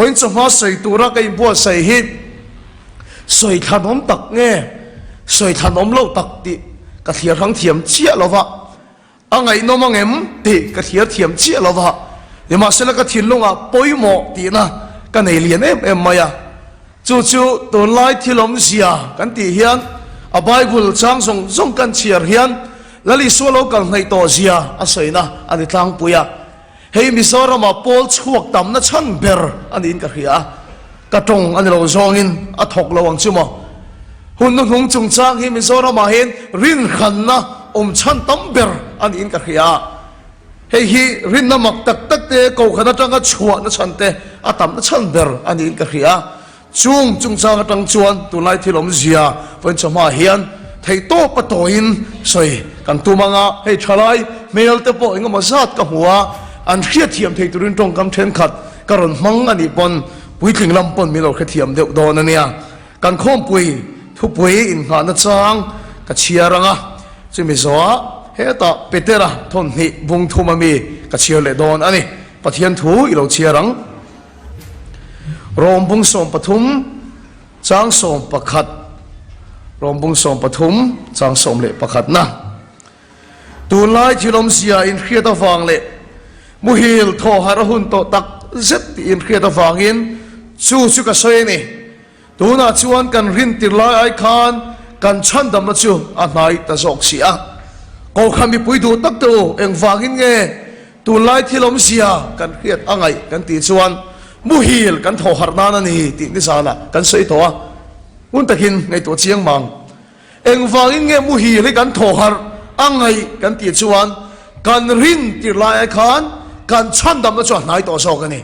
Vawiin chawhma sawi tura ka inbuatsaih hi sawi thlanawm tak nge sawi thlanawm lo tak tih ka thliar hrang thiam chiah lo va, a ngaihnawm ang em tih ka thliar thiam chiah lo va, nimahsela ka thinlungah pawimawh tihna ka nei lian em em mai a. Chu chu tunlai thil awmzia kan tih hian a Bible chang zawng zawng kan chhiar hian Lal Isua lo kal hnaih tawh zia a sawina a ni tlangpui a. Hei Mizorama pawl chhuak tamna chhan ber a niin ka hria a, ka tawng a ni lo zawngin a thawk lo ang chu maw? Hun hnuhnung chungchang hi Mizoramah hian rinhranna awm chhan tam ber a niin ka hria a, hei hi rinna mak tak tak te kohhran atanga chhuahna chhan te a tamna chhan ber a niin ka hria a. Chung chungchang atang chuan tunlai thil awmzia vawiin chawhma hian theihtawp a tawiin sawi kan tum ang a, hei thalai hmel te pawh engemaw zat ka hmu a, an hriatthiam thei turin tawngkam thenkhat ka rawn hmang a nih pawn puitling lam pawn min lo hrethiam deuh dawn a nia. Kan khawmpui thupui innghahna chang ka chhiar ang a, chumi zawhah hetah Petera thawmhnih bung thum ami ka chhiar leh dawn a ni. Pathian thu i lo chhiar ang. Rawmbung 13 chang 11 Rawmbung 13 chang 11 na Tunlai thil awmzia inhriat avang leh muhil thaw harh a hun tawh tak zet tih inhriat avangin chu chu ka sawi a ni. Tunah chuan kan rin tir lai ai khan kan chhandamna chu a hnai ta zawk si a. Kohhran mipui duh tak te u, engvangin nge tunlai thil awmzia kan hriat a ngaih kan tih chuan muhil kan thaw harh nan a ni tih nizanah kan sawi tawh a. Ngun takin ngaihtuah chiang mang. Engvangin nge muhil hi kan thaw harh a ngaih kan tih chuan kan rin tir lai ai khan kan chhandamna chu a hnai tawh zawk a ni.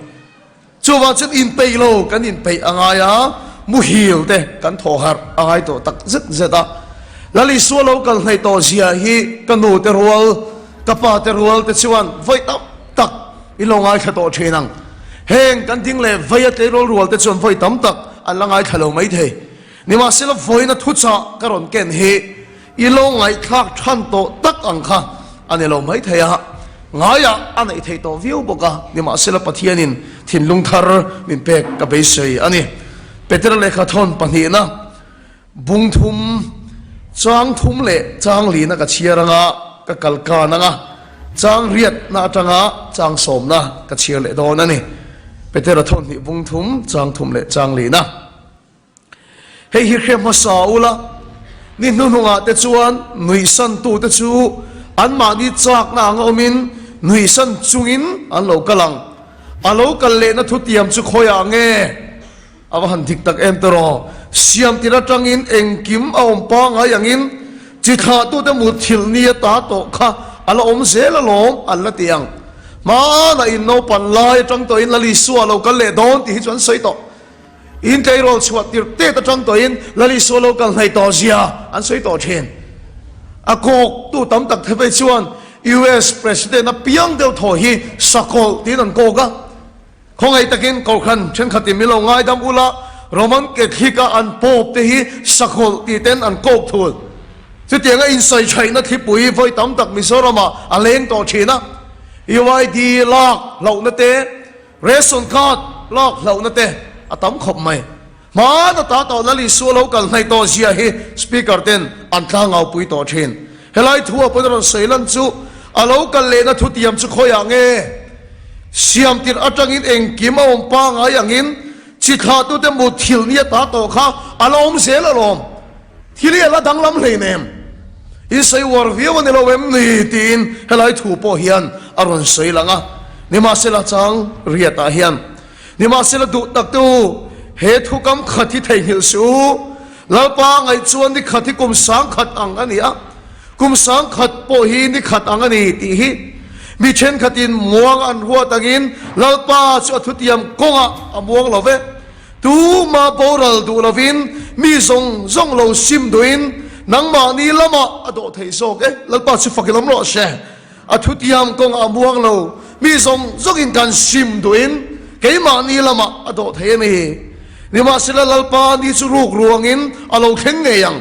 Chuvang chuan inpeih lo kan inpeih a ngai a, muhil te kan thaw harh a ngai tawh tak zet zet a. Lal Isua lo kal hnaih tawh zia hi ka nu te rual, ka pa te rual te chuan vawi tam tak in lo ngaithla tawh thin ang. Heng kan ding leh vei a tleirawl rual te chuan vawi tam tak an la ngaithla lo maithei. Nimahsela vawiina thuchah ka rawn ken hi I lo ngaihthlak than tawh tak ang kha a ni lo maithei a, ngaiah a neih theih tawh viau bawk a, nimahsela Pathianin thinlung thar min pek ka beisei a ni. Petera lehkha thawn pahnihna, bung thum, chang thum leh chang lina ka chhiar anga ka kal kan anga chang riatna atanga chang sawmna ka chhiar leh dawn a ni. Petera thawn hnih bung thum, chang thum leh chang lina. Hei hi hre hmasa ula, ni hnuhnungah te chuan nuihsantute chu anmahni chakna anga awmin nuihsan chungin an lo kal ang. A lo kal lehna thutiam chu khawiah nge? A va han dik tak em tawh. Siamtir atangin engkim a awm pangngai angin chi thlahtute mutthilh ni ata tawh kha a la awm zel alawm an la ti ang. Hmanah in naupan lai atang tawhin Lal Isua a lo kal leh dawn tih hi chu an sawi tawh. In tleirawl chhuah tirh tet atang tawhin Lal Isua lo kal hnaih tawh zia an sawi tawh thin. A kawk tu tam tak thepei chuan US President a piang deuh thaw hi sakawlh tiin an kawk a. Khawngaih takin Kohhran thenkhatin min lo ngaidam ula, Roman Catholic a an Pope te hi sakawlh tih ten an kawk thul. Chutianga insawi thaihna thlipui vawi tam tak Mizoramah a leng tawh thin a. UID lak hlauhna te, Ration card lak hlauhna te a tam khawp mai. Hmaan ata tawh Lal Isua lo kal hnaih tawh zia hi Speaker ten an tlangau pui tawh thin. Helai thu a pawn a rawn sawi lan chu a lo kal lehna thutiam chu khawiah nge? Siam tirh atangin engkim a awm pangai angin chi thlahtute mutthilh ni ata tawh kha a la awm zel alawm. Thil hi a la danglam hleinem. In sawi uar viau a ni lo em ni? tiin helai thu pawh hian a rawn sawi lang a. Nimahsela chang riatah hian, Nimahsela duh tak te u, he thukam khat hi theihnghilh suh u. Lalpa ngaih chuan ni khat hi kum sang khat ang a ni a, kum sang khat pawh hi ni khat ang a ni tih hi mi thenkhatin muang an ruat angin Lalpa chu a thutiam kawngah a muang lo ve. Tuma boral duh lovin mi zawng zawng lo sim duhin nangmahni lamah a dawh thei zawk e. Lalpa chu fak i lam rawh se. A thutiam kawngah a muang lo, mi zawng zawngin kan sim duhin keimahni lamah a dawh thei a ni. Nimahsela Lalpa ni chu ruk ruangin a lo thleng ngei ang.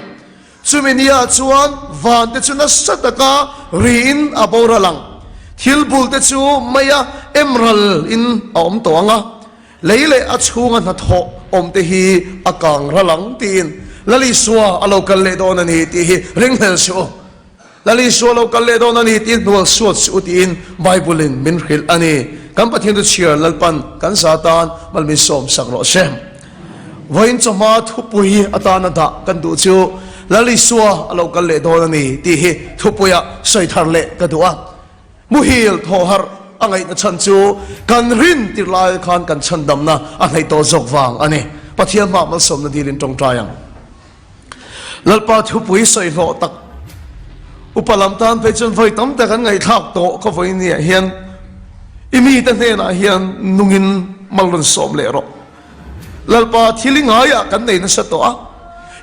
Chumi niah chuan vante chu nasa taka riin a boral ang. Thil bulte chu meia emerald in a awm tawh ang a. Lei leh a chhunga hnathawh awmte hi a kang ral ang tiin Lal Isua a lo kal leh dawn a ni tih hi ringhlel suh u. Lal Isua a lo kal leh dawn a ni tiin hnual suat suh u tiin Bible-in min hrilh a ni. Kan Pathian chu chhiar Lalpan kan za tan mal min sawm sak rawh se. Vawiin chawhma thupui atana dah kan duh chu Lal Isua a lo kal leh dawn a ni tih hi thupuia sawi thar leh ka duh a. Muhil thaw harh a ngaihna chhan chu kan rin tir lai khan kan chhandamna a hnaih tawh zawk vang a ni. Pathian hmah malsawmna dilin tawngtai ang. Lalpa thupui sawi hlawh tak upa lam tan phei chuan vawi tam tak an ngaihthlak tawh ka vawi niah hian i mite hnenah hian nungin mal rawn sawm leh rawh. Lalpa thil i ngaiah kan nei nasa tawh a,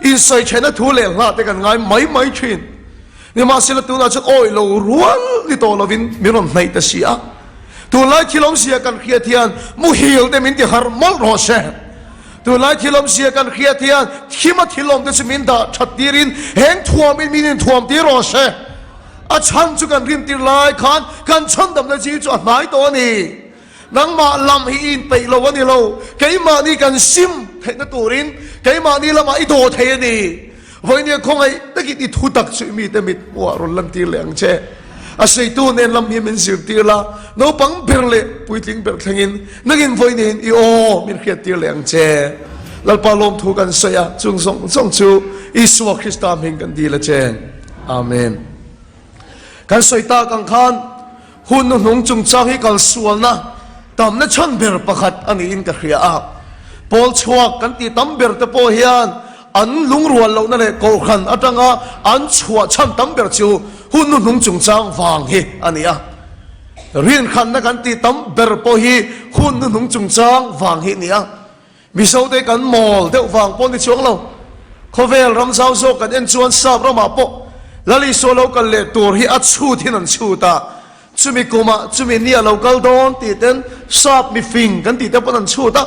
insawi theihna thu leh hlah te kan ngai mai mai thin. Nimahsela tunah chuan awih lo rual ni tawh lovin min rawn hnaih ta si a. Tunlai thil awmzia kan hriat hian muhil te min ti harh mawlh rawh se. Tunlai thil awmzia kan hriat hian thima thil awm te chu min dah that tirin heng thuamin min inthuam tir rawh se. A chhan chu kan rin tir lai khan kan chhandamna zing chu a hnai tawh a ni. Nangmah lam hi i inpeih lo a ni lo, keimahni kan sim theihna turin keimahni lamah i daw thei a ni. Vawinia khawngaih takin i thu tak chu i mite mit hmuhah rawn lantir leh ang che. A seitu nen lam hi min zirtir la, naupang ber leh puitling ber thlengin nangin vawinia in i aw min hriattir leh ang che. Lalpa lawmthu kan sawi a, chung zawng zawng chu Isua Krista hming kan dil a che. Amen. Kan sawi tak ang khan Hun hnuhnung chungchang hi kalsualna tamna chhan ber pakhat a niin ka hria a. Pawl chhuak kan tih tam ber te pawh hian an lungrual lohna leh kohhran atanga an chhuah chhan tam ber chu hun hnuhnung chungchang vang hi a ni a. Rinkhanna kan tih tam ber pawh hi hun hnuhnung chungchang vang hi a ni a. Mizote kan mawl deuh vang pawh ni chuang lo. Khawvel ram zau zawk kan en chuan sap ramah pawh Lal Isua lo kal leh tur hi a chhut hin an chhut a, chumi kumah chumi nia lo kal dawn tih ten sap mifing kan tih te pawn an chhut a.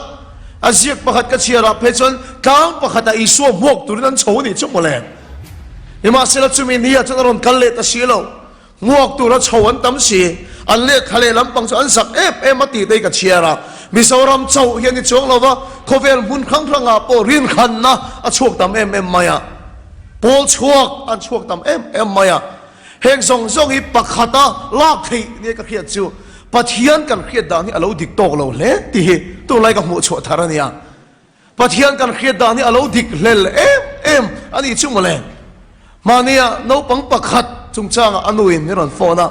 A ziak pakhat ka chhiarah phei chuan tlang pakhatah Isua hmuak turin an chho a nih chu mawle. Nimahsela chumi nia chuan a rawn kal leh ta si lo. Nguak tura chho an tam si, an lehkha leh lampang chu an zak em em a tih te hi ka chhiar a. Mizoram chauh hi a ni chuang lo va, khawvel hmun hrang hrangah pawh rinkhanna a chhuak tam em em mai a. Pawl chhuak an chhuak tam em em mai a. Heng zawng zawng hi pakhata lak theih nia ka hriat chu Pathian kan hriat dan hi a lo dik tawk lo hle tih hi tunlai ka hmuh chhuah thar a nia. Pathian kan hriat dan hi a lo dik hlel em em a nih chu mawle. Mahnia naupang pakhat chungchangah a nuin min rawn phone a,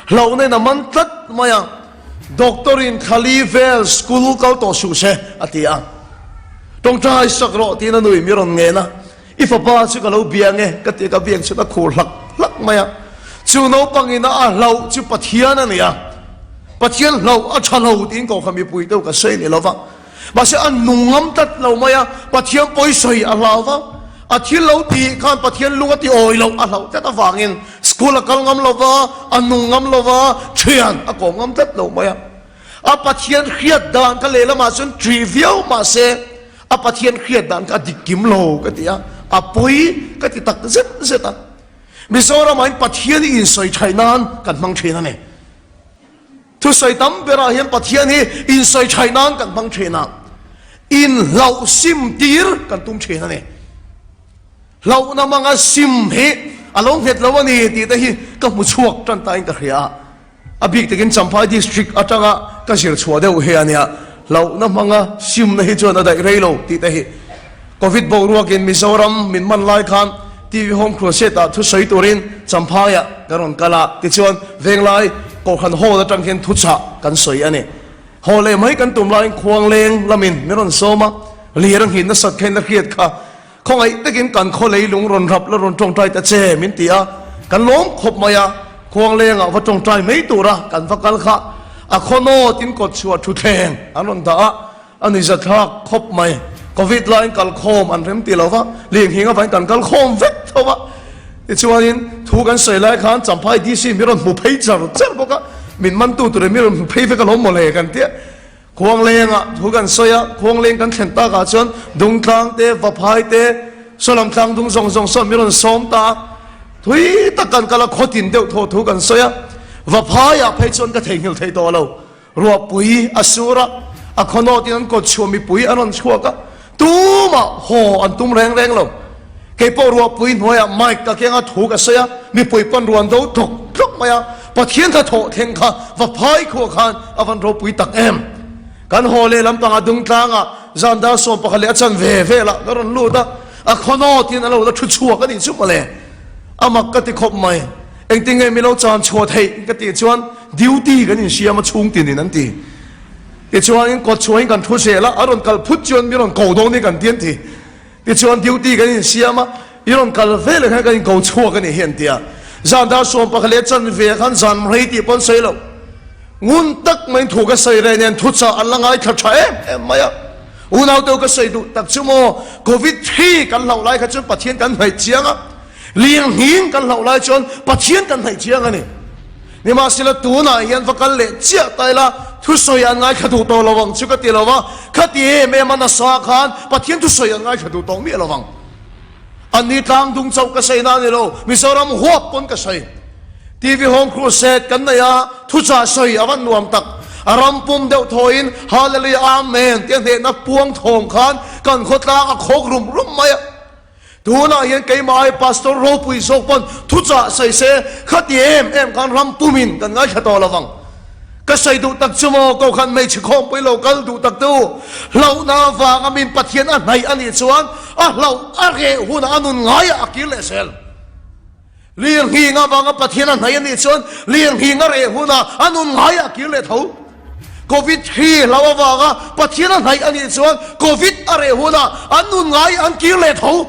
hlauhna in a man tlat mai a, Doctor in Khali vel school kal tawh suh se a ti a. Tawngtai sak rawh tiin a nuin min rawn ngen a, i fapa chu ka lo bia nge ka ti a, ka biak chuan a khur hlak hlak mai a. Chu naupang ina a hlauh chu Pathian a ni a, Pathian hlauh a tha lo tiin kohhran mipui deuh ka sawi ni lova. Mahse a nung ngam tlat lo mai a, Pathian pawi sawi a hlau va, a thil lo tih khan Pathian lung a ti awi loh a hlauh tlat avangin school a kal ngam lo va, a nung ngam lo va, thian a kawm ngam tlat lo mai a. A Pathian hriat dan kha lehlamah chuan ṭih viau mahse a Pathian hriat dan kha a dik kim lo ka ti a, a pawi ka ti tak zet zet a. Mizoramah hian Pathian hi insawi ṭhaih nan kan hmang ṭhin a ni. Thusawi tam berah hian Pathian hi insawi thaih nan kan hmang thin a, inhlauh sim tir kan tum thin a ni. Hlauhna hmanga sim hi a lo nghet lo a ni tih te hi ka hmu chhuak tan tain ka hria a. A bik takin Champhai District atanga ka zir chhuah deuh hi a nia. Hlauhna hmanga simna hi chuan a daih rei lo tih te hi. Covid boruakin Mizoram min man lai khan TV Home Crusade-ah thusawi turin Champhaiah kan rawn kal a, tichuan Venglai Kohhran Hall atang hian thuchah kan sawi a ni. Haw leh mai kan tum laiin Khuangleng lamin min rawn sawm a, lir a nghin nasat kha in a hriat kha. Khawngaih takin kan khaw leilung rawn rap la rawn tawngtai ta che min ti a, kan lawm khawp mai a, Khuanglengah va tawngtai mai tura kan va kal kha a khaw nawt in kawtchhuah thutthleng an rawn dah a, A ni zathlak khawp mai. Covid laiin kal khawm an rem ti lo va, Lianghing avangin kan kal khawm vek tho va. Tichuanin thu kan sawi lai khan Champhai DC mi rawn hmu phei char char bawk a, min mantu tur in mi rawn hmu phei vek alawm mawle kan tia. Khuanglengah thu kan sawi a, Khuangleng kan thlen takah chuan Dungtlang te, Vaphai te, Sawlam tlang dung zawng zawng sawn mi rawn sawm ta a. Thui tak kan kal a, khawtin deuh thaw thu kan sawi a, Vaphaiah phei chuan ka theihnghilh thei tawh lo. Ruahpui a sur a, A khawnawtin an kawt chhuah mipui an rawn chhuak a, tumah haw an tum reng reng lo. Kei pawh ruahpui hnuaiah mic ka keng a, thu ka sawi a, mipui pawn ruan do tlawk tlawk mai a, Pathian kha thawh thleng kha va phai khuah khan a van ropui tak em. Kan haw leh lampangah dungtlangah zan dar 11 leh a chan ve velah ka rawn lut a, a khawnawtin a lo la thu chhuak a nih chu mawle. A mak ka ti khawp mai. Engtin nge mi lo chan chhuah theih ka tih chuan duty kan insiam a chhung tinin an ti. Tichuanin kawt chhuahin kan thu zel a, a rawn kal phut chuan mi rawn ko dawn hi kan ti an ti. Tichuan duty kan insiam a, i rawn kal ve leh khan kan inko chhuak a nih hi an ti a. Zan dar 11 leh chan ve khan zan rei tih pawn sawi lo. Ngun tak maiin thu ka sawi reh nen thuchah an la ngaithla tha em em mai a. Unau deuh ka sawi duh tak chu maw, Covid hri kan hlauh lai kha chuan Pathian kan hnaih chiang a, Lianghing kan hlauh lai chuan Pathian kan hnaih chiang a ni. Nimahsela tunah hian va kal leh chiah ta ila thusawi an ngaithla duh tawh lo ang chu ka ti lo va, khati em em a nasa khan Pathian thusawi an ngaithla duh tawh miah lo ang. Anni tlang dung chauh ka sawi na a ni lo, Mizoram huap pawn ka sawi. TV Home Crusade kan nei a, thuchah sawi a van nuam tak. A ram pum deuh thawiin Hallelujah Amen tia hnehna puang thawm khan kan khawtlang a khawk rum rum mai a. Tunah hian keimah ai Pastor ropui zawk pawn thuchah sawi se, khati em em khan ram pumin kan ngaithla tawh lo vang. Ka sawi duh tak chu maw, Kokhan hmeichhe khawmpui lo kal duh tak te u, hlauhna avanga min Pathian a hnaih a nih chuan a hlauh a reh hunah a nun ngaiah a kir leh zel. Lirnghing avanga Pathian a hnaih a nih chuan lirnghing a reh hunah a nun ngaiah a kir leh tho. Covid hri hlau avanga Pathian a hnaih a nih chuan Covid a reh hunah an nun ngaiah an kir leh tho.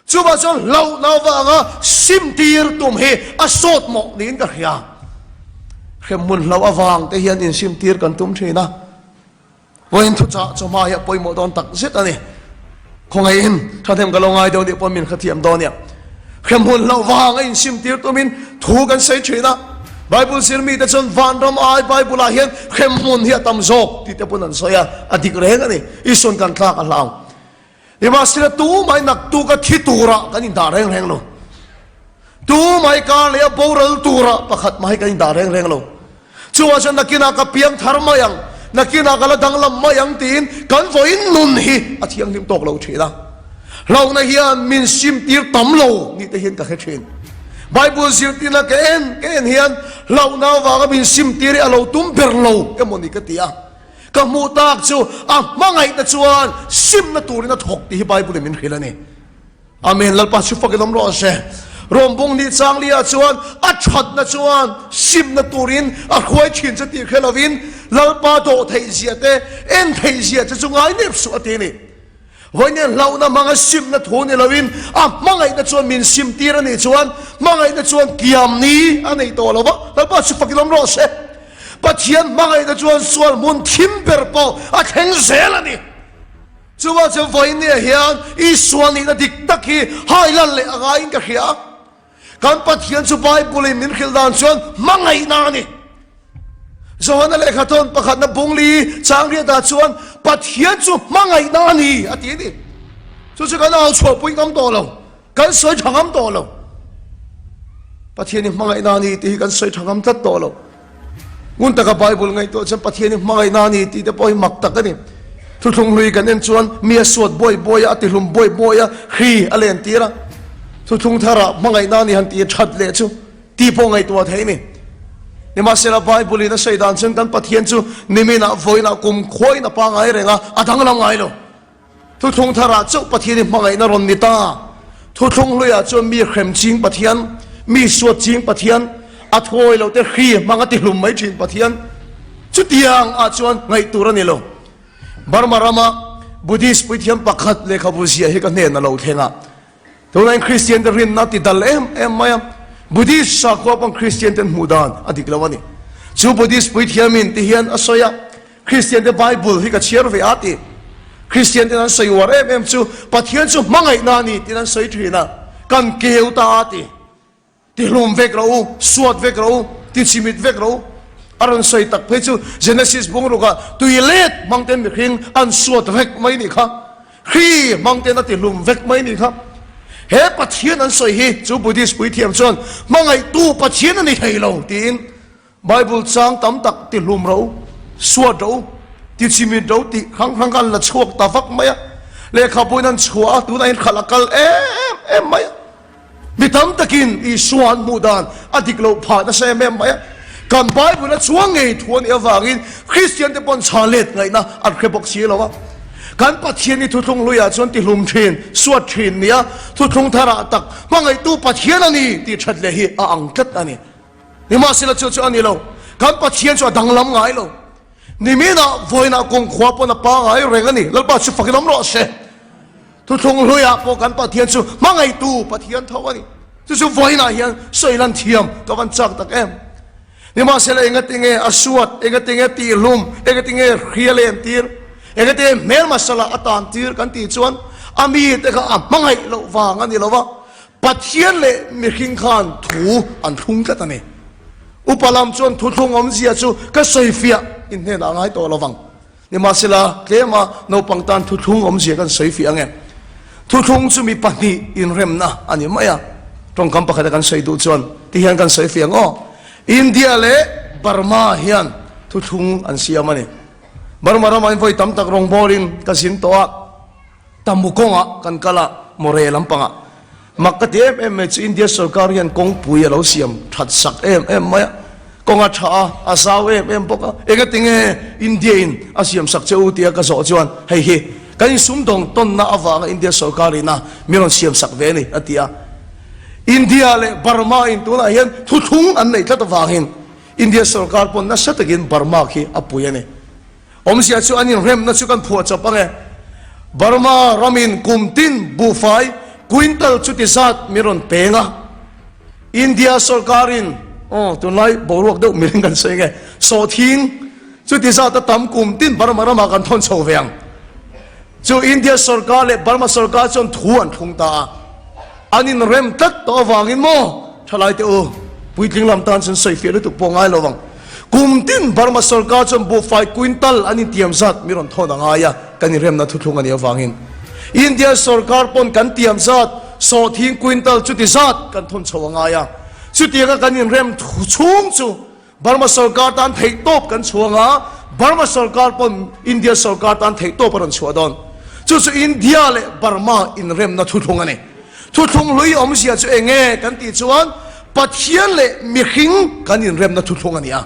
Chuvah chuan hlauhna avanga sim tir tum hi a sawt mawh niin ka hria. Hremhmun hlauh avang te hian insim tir kan tum thin a. Vawiin thuchah chawhma hi a pawimawh dawn tak zet a ni. Khawngaihin thahnem ka lo ngai deuh nih pawn min hrethiam dawn nia. Hremhmun hlauh vang a insim tir tumin thu kan sawi thin a. Bible zir mite chuan vanram ai Bible ah hian hremhmun hi a tam zawk tih te pawn an sawi a, a dik reng a ni. Isuan kan tlak a hlau. Nimahsela tumai naktuk a thi turah kan indah reng reng lo. Tumai kar leh a boral turah pakhat mah hi kan indah reng reng lo. Chuvang chuan nakinah ka piang thar mai ang, nakinah ka la danglam mai ang tiin kan vawiin nun hi a thianghlim tawk lo thin a. Hlauhna hian min sim tir tam lo ni te hian ka hre thin. Bible zirtirna ka en ka en hian hlauhna avanga min sim tir hi a lo tum ber lo emaw ni ka ti a. Ka hmuh tak chu a hmangaihna chuan simna turin a thawk tih hi Bible in min hrilh a ni. Amen Lalpa chu fakin awm rawh se. Rawmbung ni chang liah chuan a thatna chuan simna turin a hruai thin che tih hre lovin Lalpa dawh theih zia te en theih zia che chu ngai nep suh a ti a ni. Vawiin hlauhna hmanga simna thu ni lovin a hmangaihna chuan min sim tir a nih chuan hmangaihna chuan kiam ni a nei tawh lo va Lalpa chu fakin awm rawh se. Pathian hmangaihna chuan sual hmun thim ber pawh a thleng zel a ni. Chuvang chuan vawiin hian Isua nihna dik tak hi hailan leh a ngaiin ka hria a. Kan Pathian chu Bible in min hrilh dan chuan hmangaihna a ni. Johana lehkha thawn pakhatna bungli chang riatah chuan Pathian chu hmangaihna a ni a ti a ni. Chu chu kan au chhuahpui ngam tawh lo. Kan sawi tha ngam tawh lo. Pathian i hmangaihna a ni tih hi kan sawi tha ngam tlat tawh lo. Ngun taka Bible ngaihtuah chuan Pathian i hmangaihna a ni tih te pawh hi mak tak a ni. Thuthlung hlui kan en chuan mi a suat buai buai a, a tihlum buai buai a, hri a len tir a. Thuthlung tharah hmangaihna a ni han tih that leh chu tih pawh ngaihtuah thei a ni. Nimahsela Bible in a sawi dan chuan kan Pathian chu niminah vawiinah kumkhuain a pangngai reng a, a danglam ngai lo. Thuthlung tharah chauh Pathian i hmangaihna rawn ni ta. Thuthlung hluiah chuan mi hrem ching Pathian, mi suat ching Pathian, a thuawi loh te hri hmang a tihlum mai thin Pathian. Chutiang ah chuan ngaih tur a ni lo. Burma rama Buddhist puithiam pakhat lehkhabu ziah hi ka hnen a lo thleng a. Tunah Kristian te rinna ti dal em em mai a. Buddhist sakhua pawn Kristian ten hmuh dan a dik lo a ni. Chu Buddhist puithiamin ti hian a sawi a. Kristian te Bible hi ka chhiar ve a ti. Kristian ten an sawi uar em em chu Pathian chu hmangaihna a ni tiin an sawi thin a, kan keu ta a ti. Tihlum vek rawh u, suat vek rawh u, tichimit vek rawh u. A rawn sawi tak phei chu Genesis bungrukah tui let hmang ten mihring an suat vek mai nih kha. Hri hmang ten a tihlum vek mai nih kha. He Pathian an sawi hi chu Buddhist puithiam chuan hmangaihtu Pathian a ni thei lo tiin Bible chang tam tak ti hlum ro, suat ro, Tichimit lo tih hrang hrang kha an la chhuak ta vak mai a, lehkhabuin an chhuah a, tunah hian khalh a kal em em mai a. Mi tam takin Isua an hmuh dan a dik loh phah nasa em em mai a. Kan Bible a chuang ngei thu a nih avangin Kristian te pawn chha let ngaihna an hre bawk si lo a. Kan Pathian hi thuthlung hluiah chuan tihlum thin, suat thin nia, thuthlung tharah tak hmangaihtu Pathian a ni tih that leh hi a ang tlat a ni. Nimahsela chu chu a ni lo. Kan Pathian chu a danglam ngai lo. Niminah vawiinah kawngkhua pawn a pangai reng a ni. Lalpa chu fakin awm rawh se. Thuthlung hluiah pawh kan Pathian chu hmangaihtu Pathian tho a ni. Chu chu vawiinah hian sawi lan thiam ka van chak tak em. Nimahsela engatinge a suat, engatinge tihlum, engatinge hria len tir, engatinge hmelma sala a tan tir kan tih chuan a mite kha a hmangaih loh vang a ni lo va, Pathian leh mihring khan thu an thlung tlat a ni. Upa lam chuan thuthlung awmzia chu ka sawifiah in hnenah a ngai tawh lo vang. Nimahsela, tlema naupang tan thuthlung awmzia kan sawifiah ang e. Thuthlung chu mi pahnih inremna a ni mai a. Tawngkam pakhata kan sawi duh chuan ti hian kan sawifiah ang aw. India leh Burma hian thuthlung an siam a ni. Burma ramah in vawi tam tak rawngbawlin ka zin tawh a. Tamu kawngah kan kal a, More lampangah. Mak ka ti em em mai chu India sorkar hian kawngpui a lo siam that sak em em mai a, kawng a tha a, a zau em em bawk a. Engatinge India in a siam sak che u tia ka zawh chuan hei hi kan insumdawng tawnna avanga India sorkar in a mi rawn siam sak ve a ni a ti a. India leh Burma in tunah hian thuthlung an neih tlat avangin India sorkar pawn nasa takin Burma khi a pui a ni. Awmzia chu an inremna chu kan phuah chawp ang e. Burma ramin kum tin buhfai quintal chuti zat min rawn peng a. India sorkarin, aw tunlai boruak deuh mirin kan sawi nge, sawhthing chuti zat a tam kum tin Burma ramah kan thawn chho ve ang. Chu India sorkar leh Burma sorkar chuan thu an thlung ta a. An inrem tlat tawh avangin maw thalai te u, puitling lam tan chuan sawifiah lutuk pawh ngai lo ang. Kum tin Burma sorkar chuan buhfai quintal an intiam zat mi rawn thawn a ngai a, kan inremna thuthlung a nih avangin. India sorkar pawn kan tiam zat sawhthing quintal chuti zat kan thawn chho a ngai a, chutianga kan inrem chhung chu Burma sorkar tan theihtawp kan chhuang a, Burma sorkar pawn India sorkar tan theihtawp a rawn chhuah dawn. Chu chu India leh Burma inremna thuthlung a ni. Thuthlung hlui awmzia chu eng nge kan tih chuan Pathian leh mihring kan inremna thuthlung a ni a.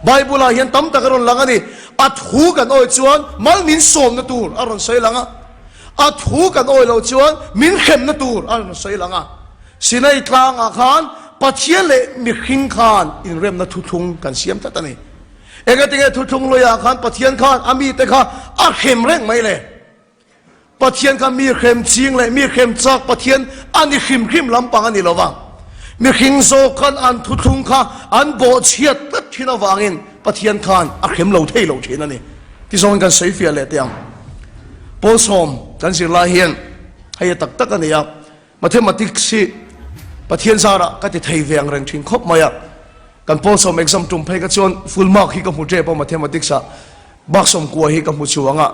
Bible ah hian tam tak a rawn lang a ni. A thu kan awi chuan mal min sawmna tur a rawn sawi lang a. A thu kan awi loh chuan min hremna tur a rawn sawi lang a. Sinai tlangah khan Pathian leh mihring khan inremna thuthlung kan siam tlat a ni. Engatinge thuthlung luiah khan Pathian khan a mite kha a hrem reng mai le? Pathian kha mi hrem ching leh mi hrem chak Pathian a ni hrim hrim lampang a ni lo va. Mihring zawk khan an thuthlung kha an bawhchhiat tlat thin avangin Pathian khan a hrem lo thei lo thin a ni. Tizawngin kan sawifiah leh teh ang. Paul sawm kan zirlai hian hei a tak tak a ni a. Mathematics hi Pathian zarah ka ti thei ve ang reng thin khawp mai a, kan pawl sawm exam tum phei kha chuan full mark hi ka hmu tep a mathematics ah mark sawmkua hi ka hmu chhuang a,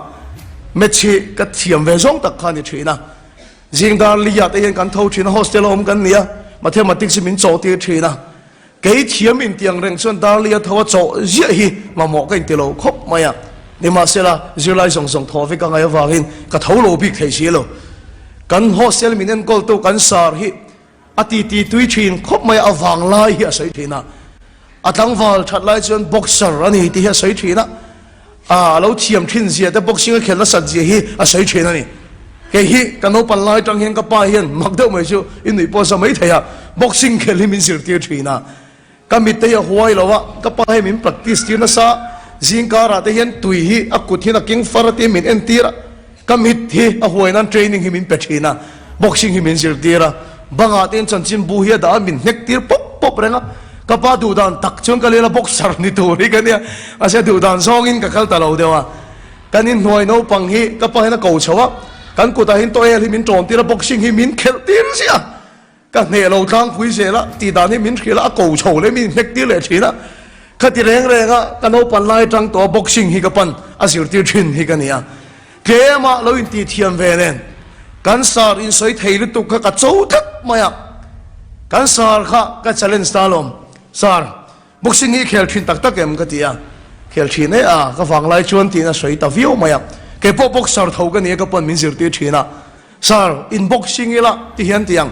maths hi ka thiam ve zawng tak kha a ni thin a, zing dar li ah te hian kan tho thin a, hostel a awm kan ni a, mathematics hi min chawh tir thin a. Kei thiam intiang reng chuan Darley-a tho a chawh ziah hi mamawh ka inti lo khawp mai a. Nimahsela, zirlai zawng zawng thaw vek a ngaih avangin ka tho lo bik thei si lo. Kan hostel min enkawltu kan sar hi a titi tui thin khawp mai a, a vang lai hi a sawi thin a. A tlangval that lai chuan boxer a ni tih hi a sawi thin a. A lo thiam thin zia te boxing a khelh nasat zia hi a sawi thin a ni. Kei hi ka naupan lai atang hian ka pa hian mak deuh mai chu i nuih pawh za mai thei a, boxing khelh hi min zirtir thin a. Ka mit te hi a huai lo a, ka pa hi min practice tir nasa, zing karah te hian tui hi a kut hian a keng far a tia min entir a, ka mit hi a huai nan training hi min pe thin a, boxing hi min zirtir a, bangah te hian chanchinbu hi a dah a min hnek tir pawp pawp reng a, ka pa duh dan tak chuan ka lel a boxer ni tur hi ka nia, mahse duh dan zawngin ka kal ta lo deuh a, kan inhnuai naupang hi ka pa hian a ko chho a, kan kutah hian tawhel hi min tawn tir a, boxing hi min khelh tir ziah a. Ka hneh lo tlangpui zel a, tih dan hi min hrilh a, a ko chho leh min hnek tir leh thin a. Ka ti reng reng a, ka naupan lai atang tawh a boxing hi ka pan a zirtir thin hi ka ni a. Tlema lo intih thiam ve nen, kan sar insawi thei lutuk kha ka cho tlat mai a. Kan sar kha ka challenge ta alawm, Sar, Boxing hi i khel thin tak tak em? ka ti a. Khel thin e a, ka vanglai chuan tiin a sawi ta viau mai a. Kei pawh boxer tho ka ni a, ka pawn min zirtir thin a. Sir, in boxing ila ti hian ti ang.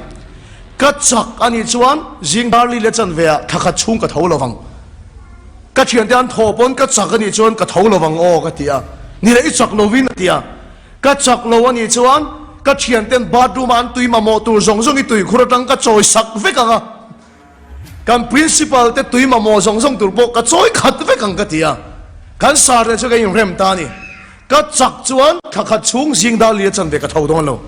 Ka chak a nih chuan zing darli leh chanve ah thla khat chhung ka tho lo vang. Ka thiante an thaw pawn ka chak a nih chuan ka tho lo vang aw ka ti a. Ni leh i chak lovin a ti a. Ka chak lo a nih chuan ka thianten bathroom ah an tui mamawh tur zawng zawng i tuikhur atang ka chawi sak vek ang a. Kan principal te tui mamawh zawng zawng tur pawh ka chawi khat vek ang ka ti a, kan sar leh chu ka inrem ta a ni. Ka chak chuan thla khat chhung zing dar li a chan ve ka tho dawn lo.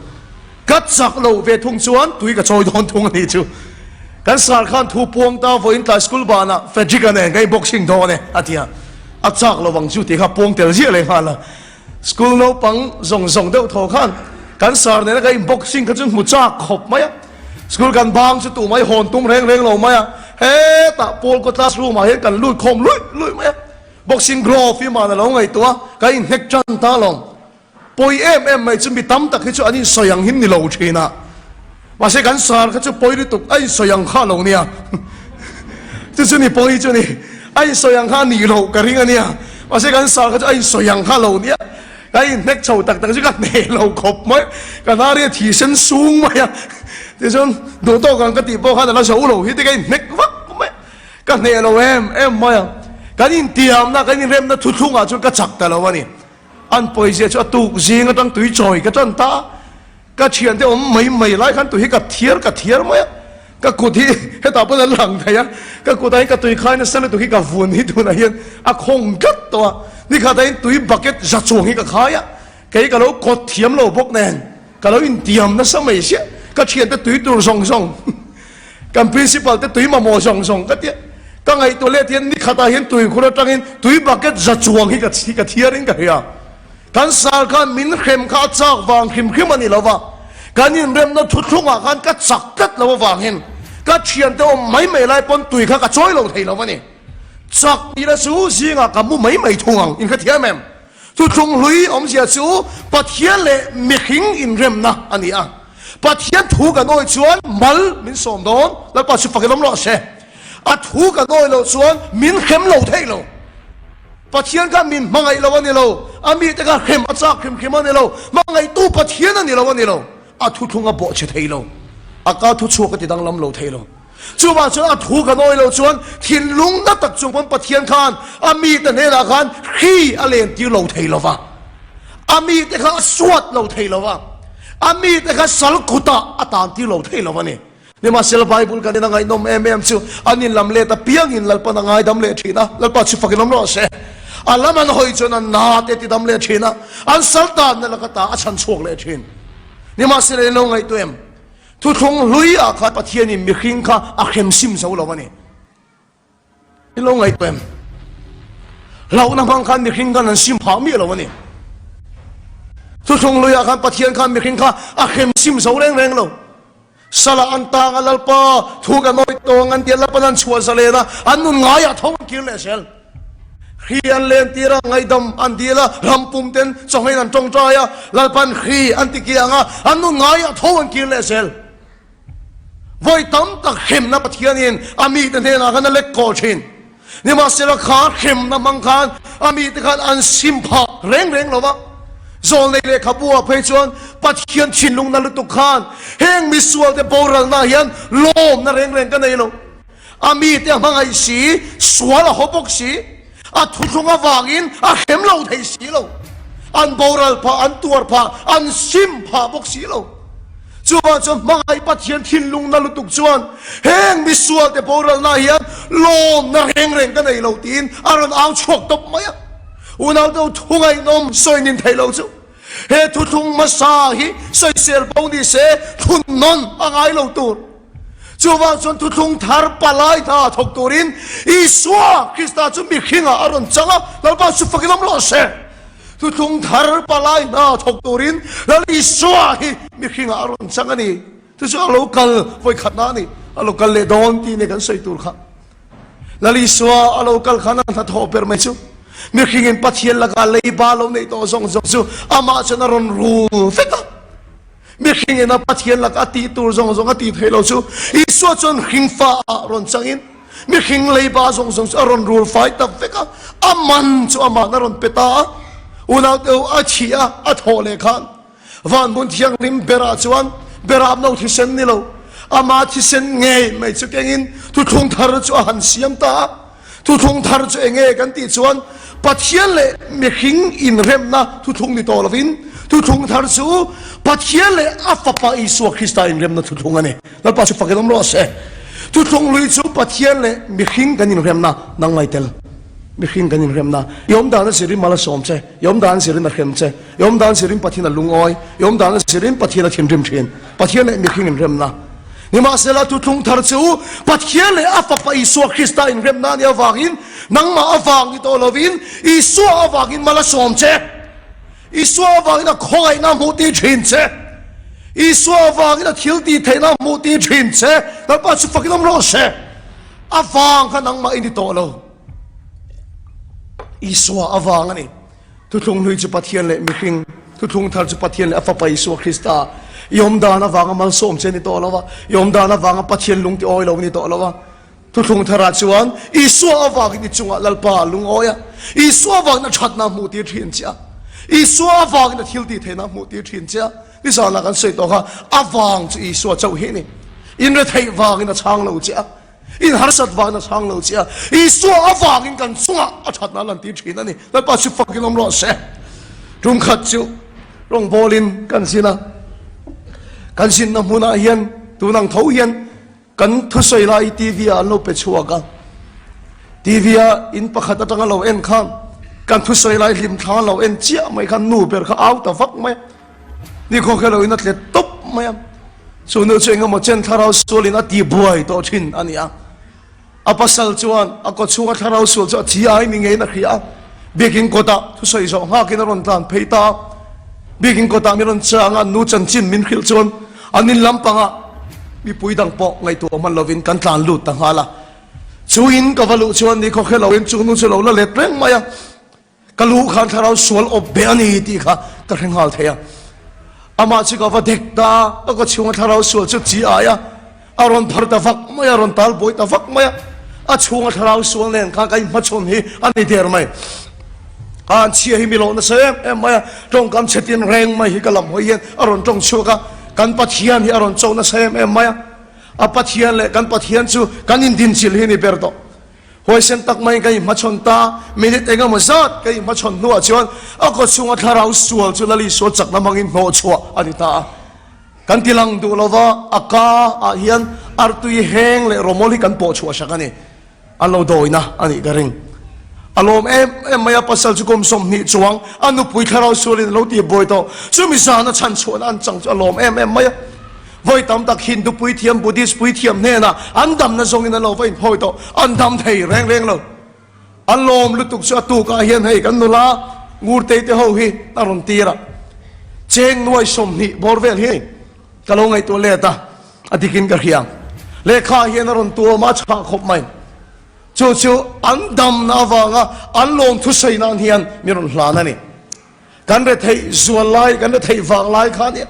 Ka chak loh ve thung chuan tui ka chawi dawn thung a nih chu. Kan sar khan thu puang ta vawiin tlai school banah Frederick-a nen ka inboxing dawn e a ti a, a chak lo vang chu tih kha puang tel ziah leh nghal a. School naupang zawng zawng deuh thaw khan kan sar nena ka inboxing kha chu hmu chak khawp mai a. School kan bang chu tumah i hawn tum reng reng lo mai a. Hetah Paul kaw classroom ah hian kan lut khawm luih luih mai a. Boxing glove hi man a lo ngaihtuah a, ka inhnek tan ta lo. Pawi em em mai chu mi tam tak hi chu an insawi ang hin ni lo thin a. Mahse kan sar kha chu pawi lutuk a insawi ang kha lo nia. Chu chu ni pawi chu ni. A insawi ang kha a nih loh ka ring a nia. Mahse kan sar kha chu a insawi ang kha lo nia. Ka inhnek chho tak tak chu ka hneh lo khawp mai. Ka hnar hi a thi sen sung mai a. Tichuan duh tawk ang ka tih pawh khan a la zo lo hi te ka inhnek vak mai. Ka hneh lo em em mai a. Kan intiamna, kan inremna thuthlungah chuan ka chak ta lo a ni. An pawizia chu a tuk zing atang tui chawi ka tan ta a. Ka thiante awm mai mai lai khan tui hi ka thiar ka thiar mai a, ka kut hi hetah pawn a lang thei a, ka kutah hian ka tui khai nasa lutuk hi ka vun hi tunah hian a khawng tlat tawh a, nikhatah hian tui bucket za chuang hi ka khai a, kei ka lo kawt thiam lo bawk nen ka lo intiam nasa mai sia, ka thiante tui tur zawng zawng kan principal te tui mamawh zawng zawng ka tia, ka ngaihtuah let hian nikhatah hian tui khur atangin tui bucket za chuang hi ka thiar in ka hria. Kan sal khan min hrem kha a chak vang hrim hrim a ni lo va, kan inremna thuthlungah khan ka chak tlat lo avangin ka thiante awm mai mai lai pawn tui kha ka chawi lo thei lo a ni. Chak tihna chu zingah ka mu mai mai thung ang, in hrethiam em? Thuthlung hlui awmzia chu Pathian leh mihring inremna a ni a. Pathian thu kan awih chuan mal min sawm dawn, Lalpa chu fakin awm rawh se. A thu kan awih loh chuan min hrem lo thei lo. Pathian kha min hmangaih lo a ni lo, a mite kha hrem a chak hrim hrim a ni lo, hmangaihtu Pathian a ni lo a ni lo, a thuthlung a bawh chhe thei lo, a ka thu chhuak a ti danglam lo thei lo. Chuvang chuan a thu kan awih loh chuan thinlung na tak chung pawn Pathian khan a mite hnenah khan hri a len tir lo thei lo va, a mite kha a suat lo thei lo va, a mite kha sal kutah a tan tir lo thei lo a ni. Nimahsela Bible kan ina ngaihnawm em em chu an inlam let apiangin Lalpan a ngaidam leh thin a, Lalpa chu fakin awm rawh se. A lam an hawi chuan an na te ti dam leh thin a, an sal tanna laka ta a chhan chhuak leh thin. Nimahsela in lo ngaihtuah em? Thuthlung hlui ah khan Pathianin mihring kha a hrem sim zo lo a ni. I lo ngaihtuah em? Hlauhna hmang khan mihring khan an sim phah miah lo a ni. Thuthlung luiah khan Pathian khan mihring kha a hrem sim zo reng reng lo. Salah an tang a, Lalpa thu kan awih tawng an ti a, Lalpan an chhuah zalen a, an nun ngaiah tho an kir leh zel. Hri an len tir a, ngaihdam an dil a, ram pum ten chawnghein an tawngtai a, Lalpan hri an ti kiang a, an nun ngaiah tho an kir leh zel. Vawi tam tak hremna Pathianin a mite hnenah khan a lek kawl thin. Nimahsela kha hremna hmang khan a mite khan an sim phah reng reng lo va. Zawlnei lehkhabu ah phei chuan Pathian thinlungna lutuk khan heng misualte boralna hian lawmna reng reng ka nei lo. A mite a hmangaih si, sual a haw bawk si, a thuthlung avangin a hrem lo thei si lo. An boral phah, an tuar phah, an sim phah bawk si lo. Chuvang chuan hmangaih Pathian thinlungna lutuk chuan heng misualte boralna hian lawmna reng reng ka nei lo tiin a rawn au chhuak tawp mai a. Unau deuh thu ngaihnawm sawi nin theih lo chu he thuthlung hmasa hi sawisel bo ni se thlun nawn a ngai lo tur. Chuvang chuan thuthlung thar palai hna thawk turin Isua Krista chu mihringah a rawn chang a, Lalpa chu fakin awm rawh se. Thuthlung thar palai hna thawk turin Lal Isua hi mihringah a rawn chang a ni. Chu chu a lo kal vawikhatna a ni. A lo kal leh dawn tih nia kan sawi tur kha. Lal Isua a lo kal khan a hnathawh ber mai chu mihringin Pathian laka leiba lo neih tawh zawng zawng chu amah chuan a rawn rul vek a. Mihring ina Pathian laka a tih tur zawng zawng a tih theih lo chu Isua chuan hringfa ah rawn changin. Mihring leiba zawng zawng chu a rawn rul fai ta vek a, a man chu ama'n a rawn pe ta a. Unaute u, a thih a, a thawh leh khan van hmun thianghlim berah chuan berah no thisen ni lo, ama thisen ngei mai chu kengin thuthlung thar chu a han siam ta a. Thuthlung thar chu eng nge kan tih chuan Pathian leh mihring inremna thuthlung ni tawh lovin thuthlung thar chu Pathian leh a Fapa Isua Krista inremna thuthlung a ni. Lalpa chu fakin awm rawh se. Thuthlung lui chu Pathian leh mihring kan inremna nang mai tel. Mihring kan inremna. I awm dan a zirin mal a sawm che, i awm dan zirin a hrem che, i awm dan zirin Pathian a lungawi, i awm dan a zirin Pathian a thinrim thin. Pathian leh mihring inremna. Nimahsela, thuthlung thar chu Pathian leh a Fapa Isua Krista inremna a nih avangin nangmah avang ni tawh lovin Isua avangin mal a sawm che. Isua avangin a khawngaihna a hmuh tir thin che. Isua avangin a thil tih theihna a hmuh tir thin che. Lalpa chu fakin awm rawh se. Avang kha nangmah i ni tawh lo. Isua avang a ni. Thuthlung hlui chu Pathian leh mihring, thuthlung thar chu Pathian leh a Fapa Isua Krista. I awm dan avanga malsawm che ni tawh lo a, i awm dan avanga Pathian lung ti awi lo ni tawh lo a. Thuthlung tharah chuan Isua avangin i chungah Lalpa a lungawi a, Isua avangin a thatna a hmuh tir thin che a, Isua avangin a thil tih theihna a hmuh tir thin che a. Nizanah kan sawi tawh kha, avang chu Isua chauh hi a ni. Inretheih vangin a chhang lo che a. In harsat vang a chhang lo che a, Isua avangin kan chungah a thatna a lan tir thin a ni. Lalpa chu fakin awm rawh se. Tum khat chu rawngbawlin kan zin a, kan zinna hmunah hian tun ang tho hian kan thusawi lai TV ah an lo pe chhuak a. TV a in pakhat atanga lo en khan kan thusawi lai hlim thla lo en chiah mai khan nu ber kha au ta vak mai a. Ni khawkhe loin a tlet tawp mai a. Chu nu chu engemaw chen thlarau sualin a ti buai tawh thin a ni a. A pasal chuan a kaw chhunga thlarau sual chu a thi ai ni ngeiin a hria a. Biakin kawtah thusawi zawh nghakin a rawn tlan phei ta a. Biakin kawtah min rawn chang a, nu chanchin min hrilh chuan an in lampangah mipui dang pawh ngaihtuah hman lovin kan tlan lut ta nghal a. Chu in ka va luh chuan ni khawkhe loin chu nu chu lo la let reng mai a. Ka lu khan thlarau sual awp be a ni tih kha ka hre nghal thei a. Amah chu ka va dek ta a, ka kawchhunga thlarau sual chu chi ai a, a rawn phar ta vak mai a, a rawn tal buai ta vak mai a. A chhunga thlarau sual nen khan ka inhmachhawn hi a ni der mai. A an chhia hi mi loh nasa em em mai a, tawngkam chhe tin reng mai hi ka lam hawi hian a rawn tawng chhuak a, kan Pathian hi a rawn cho nasa em em mai a. A Pathian leh kan Pathian chu kan indinchilh hi a ni ber tawh. Huaisen tak maiin ka inhmachhawn ta, minute eng emaw zat ka inhmachhawn hnuah chuan a kawchhunga thlarau sual chu Lali sual chakna hmangin hnawhchhuah a ni ta a. Kan ti lang duh lova, a ka ah hian artui heng leh rawmawl hi kan pawhchhuah sak a ni. An lo dawina a nih ka ring. A lawm em em mai a, pasal chu kum 20 chuang a nupui thlarau sualin a lo tih buai tawh. Chumi zana chhanchhuahna an chang chu a lawm em em mai a. Vawi tam tak Hindu puithiam, Buddhist puithiam hnenah an damna zawngin an lo va inphawi tawh, an dam thei reng reng lo. A lawm lutuk chu a tukah hian hei kan nula Ngurtei te ho hi a rawn tir a, cheng nuai 20 bawr vel hi ka lo ngaihtuah let a, a dikin ka hria. Lehkha hian a rawn tuam a, a chhah khawp mai. Chu chu an damna avanga an lawm thusawi nan hian mi rawn hlan a ni. Kan retheih zual lai, kan retheih vang lai kha nia.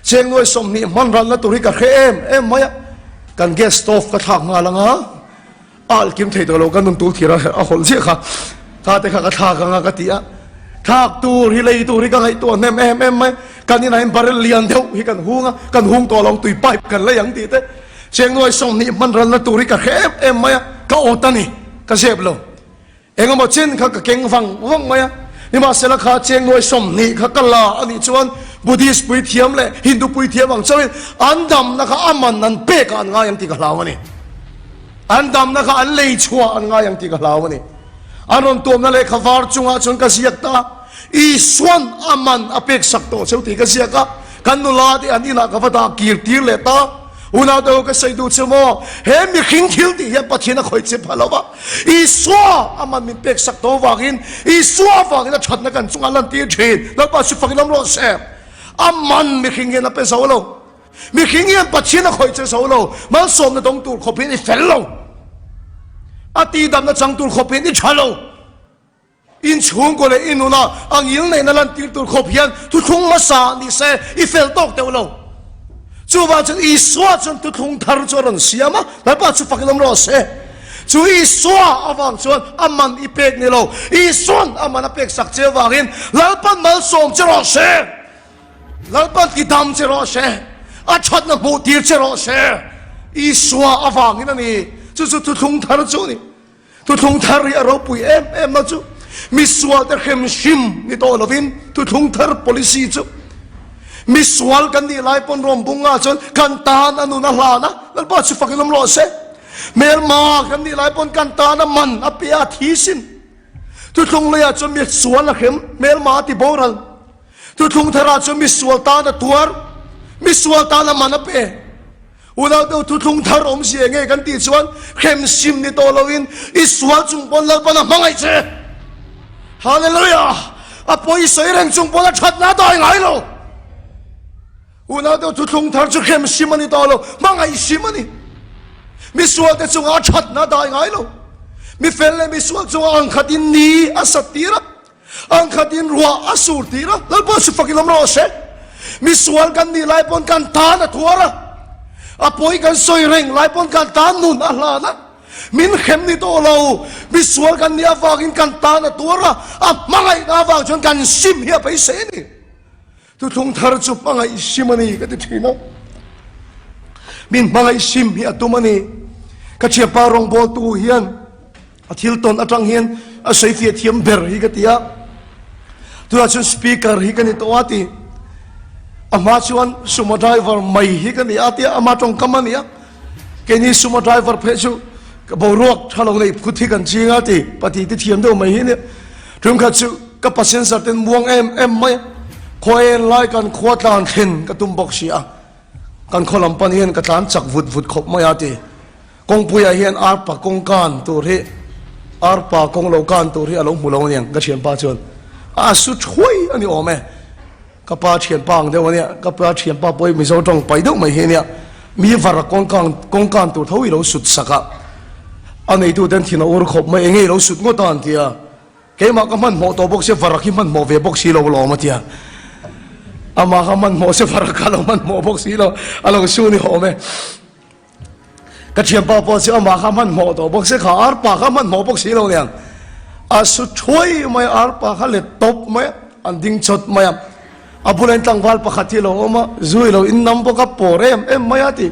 Cheng nuai 20 hman ralna tur hi ka hre em em mai a. Kan gas stove ka thlak nghal ang a, a alh kim thei tawh lo, ka nun tul thir a hawlh ziah kha. Kha te kha ka thlak ang a ka ti a. Thlak tur hi lei tur hi ka ngaihtuah hnem em em mai. Kan inah hian barrel lian deuh hi kan hung a, kan hung tawh lo ang tui pipe kan lei ang tih te. Cheng nuai 20 hman ralna tur hi ka hre em em mai a, ka awt a ni, ka zep lo. Engemaw chin kha ka keng vang vang mai a, nimahsela kha cheng nuai 20 kha ka la a nih chuan Buddhist puithiam leh Hindu puithiam ang chauhin an damna kha a man an pek ah an ngai ang tih ka hlau a ni. An damna kha an lei chhuah an ngai ang tih ka hlau a ni. An rawn tuamna lehkha var chungah chuan ka ziak ta a, Isuan a man a pek sak tawh cheu tih ka ziak a, kan nula te an inah ka va dah kir tir leh ta. Unaute ho ka sawi duh chu maw, he mihring thil tih hian Pathian a khawih che pha lo va, Isua a man min pek sak tawh avangin, Isua avangin a thatna kan chungah lantir thin. Lalpa chu fakin awm rawh se. A man mihring hian a pe zo lo. Mihring hian Pathian a khawih che zo lo. Malsawmna dawng tur khawp hian i fel lo. A tihdamna chang tur khawp hian i tha lo. In chhungkaw leh i nuna a ngil neihna lantir tur khawp hian thuthlung hmasa ni se i fel tawk deuh lo. Chuvang chuan Isua chuan thuthlung thar chu a rawn siam a, Lalpa chu fakin awm rawh se. Chu Isua avang chuan a man i pek ni lo. Isuan a man a pek sak che avangin Lalpan malsawm che rawh se. Lalpan ti dam che rawh se. A thatna hmuh tir che rawh se. Isua avangin a ni. Chu chu thuthlung thar chu a ni. Thuthlung thar hi a ropui em em na chu misual te hrem hrim ni tawh lovin thuthlung thar policy chu misual kan nih lai pawn rawm bunga chuan kan tan a nun a hlan a, Lalpa chu fakin awm rawh se. Hmelma kan nih lai pawn kan tan a man a pe a thi sin. Thuthlung leiah chuan misual a hrem, hmelma a ti boral. Thuthlung tharah chuan misual tan a tuar, misual tan a man a pe. Unau deuh thuthlung thar awmzia nge kan tih chuan hremsim ni tawh loin i sual chung pawn Lalpan a hmangaih che. Hallelujah! A pawi sawi reng chung pawn a thatna a dai ngai lo. Unau deuh thuthlung thar chu hremsim a ni tawh lo, hmangaihsim a ni. Mi sualte chungah a thatna a dai ngai lo. Mi fel leh mi sual chungah angkhatin ni a sat tir a. Ang khatin ruah a sur tir a, Lalpa chu fakin awm rawh se. Mi sual kan nih lai pawn kan tan a thuar a, a pawi kan sawi reng lai pawn kan tan nun a hlan a, min hrem ni tawh lo. Mi sual kan nih avangin kan tan a tuar a, a hmangaihna avang chuan kan sim hi a beisei a ni. Thuthlung thar chu hmangaih sim a ni ka ti thin a, min hmangaih sim hi a tum a ni. Ka thianpa rawngbawltu hian a thil tawn atang hian a sawi fiah thiam ber hi ka ti a, tunah chuan speaker hi ka ni tawh a ti. A hma chuan sumo driver mai hi ka ni a tia ama tawngkam a ni a, keini sumo driver phei chu ka boruak tha lo nei phut hi kan ching a ti, pati te thiam deuh mai hi nia. Tumkhat chu ka passenger ten muang em em mai a, khaw en lai kan khua tlan thlen ka tum bawk si a, kan khaw lam pan hian ka tlan chak vut vut khawp mai a ti. Kawngpuiah hian arpa kawng kan tur hi arpa kawng lo kan tur hi a lo hmu lo aniang ka thianpa chuan a su thuai a ni awm e. Ka pa thianpa ang deuh ania, ka pa thianpa pawh hi Mizo tawng pai deuh mai hi ania, mi var kawng kan kawng kan tur tho i lo sut sak a, a neitu ten thin a ur khawp mai enge i lo sut ngawt a an ti a, keimah ka hmanhmawh tawh bawk sia varak hi hmanhmawh ve bawk si lo alawm a ti a, amah kha hmanhmawh se varak kha a lo hmanhmawh bawk si lo, a lo su ni awm e. Ka thianpa pawh chu amah kha hmanhmawh tawh bawk se kha arpa kha hmanhmawh bawk si lo niang. A su thuai mai a, arpa kha let tawp mai a, an ding chawt mai a. A bulah in tlangval pakhat hi a lo awm a, zu i lo in nam bawk a, pawr em em mai a ti.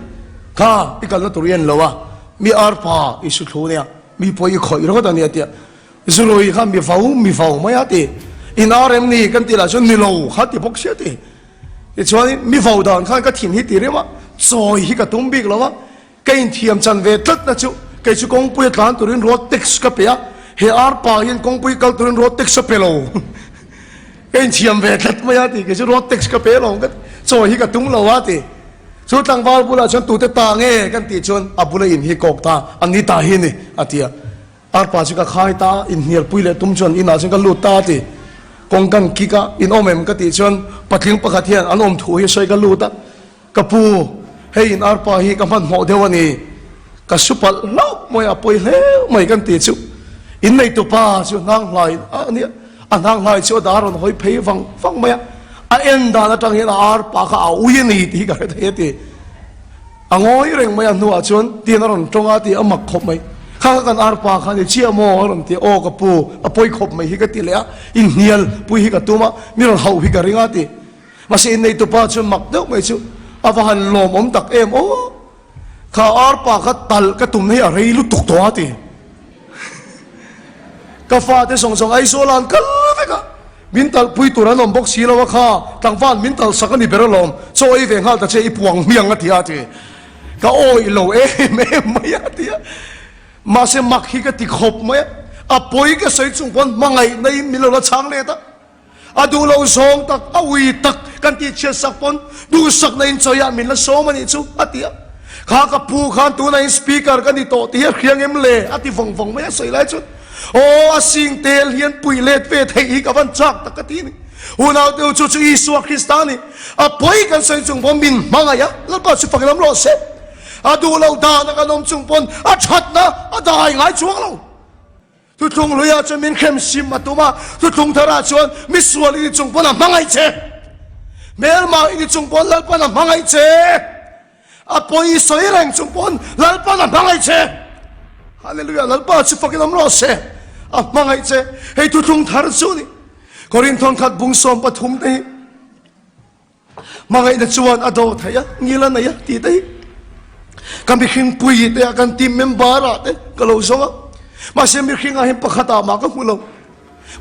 Kha i kalna tur i en lo a, mi arpa i su thlu nia, mi pawh i khawih ringawt a nia tia. Zurui kha mi vau mi vau mai a ti. In ar em ni kan tih lah chuan ni lo kha ti bawk sia ti. Tichuanin mi vo dan khan ka thin hi ti rem a, chawi hi ka tum bik lo a, ka inthiam chan ve tlatna chu kei chu kawngpui a tlan turin road tax ka pe a, he arpa hian kawngpui kal turin road tax a pe lo. Ka inthiam ve tlat mai a ti, kei chu road tax ka pe lo ka ti, chawi hi ka tum lo a ti. Chu tlangval bulah chuan tute ta nge kan tih chuan a bula in hi kawk ta, a ni ta hi ni a ti a. Arpa chu ka khai ta a, inhnialpui leh tum chuan inah chuan ka lut ta a ti. Kawng kan kik a, in awm em ka tih chuan patling pakhat hian an awm thu hi sawi ka lut a, ka pu, hei in arpa hi ka hmanhmawh deuh a ni, ka su palh hlauh mai a pawi hle mai kan ti chu. In neitupa chu hnang hlai a nia, a hnang hlai chu a dar rawn hawi phei vang vang mai a, a en dan atang hian a arpa kha a ui a ni tih hi ka hre thei a ti. A ngawi reng mai a hnuah chuan tian a rawn tawng a tih a mak khawp mai. Kha kha kan arpa kha ni chiah maw a rawn ti a, aw ka pu a pawi khawp mai hi ka ti leh a, inhnial pui hi ka tum a, mi rawn hauh hi ka ring a ti. Mahse inneitupa chuan mak deuh mai chu a va han lawmawm tak em aw, kha arpa kha talh ka tumna hi a rei lutuk tawh a ti. Ka fate zawng zawng Aizawl ah an kal vek a. Min talhpui tur an awm bawk si lo a kha, tlangval min talhsak a ni ber alawm, chaw ei ve nghal ta che i puang hmiang a ti a ti. Ka awih lo em em mai a ti a. Mahse mak hi ka ti khawp mai a, a pawi ka sawi chung pawn hmangaihna in min lo la chhang let a. A duh lo zawng tak, a ui tak kan tih chhiat sak pawn duhsakna in chawiah min la sawm a nih chu a ti a. Kha ka pu khan tunah in speaker ka ni tawh tih hi a hriang em le a ti vawng vawng mai a sawi lai chuan. Aw, a sing tel hian pui let ve theih hi ka van chak tak ka ti a ni. Unau te u chu chu Isua Krista a ni. A pawi kan sawi chung pawn min hmangaih a, Lalpa chu fak lam rawh se. A duh loh dan a kan awm chung pawn a thatna a dai ngai chuang lo. Thuthlung hluiah chuan min hrem sim a tum a, thuthlung tharah chuan mi sual i ni chung pawn a hmangaih che. Hmelma i ni chung pawn Lalpa'n a hmangaih che. A pawi sawi reng chung pawn Lalpa'n a hmangaih che. Hallelujah! Lalpa chu fakin awm rawh se. A hmangaih che. Hei thuthlung thar chu ni. Korinthon khat bung 13 te hi hmangaihna chuan a do thei a, ngil a nei a tih te hi ka mihring pui te ah kan team member ah te ka lo zawng a. Mahse mihring ah hian pakhat ah mah ka hmu lo.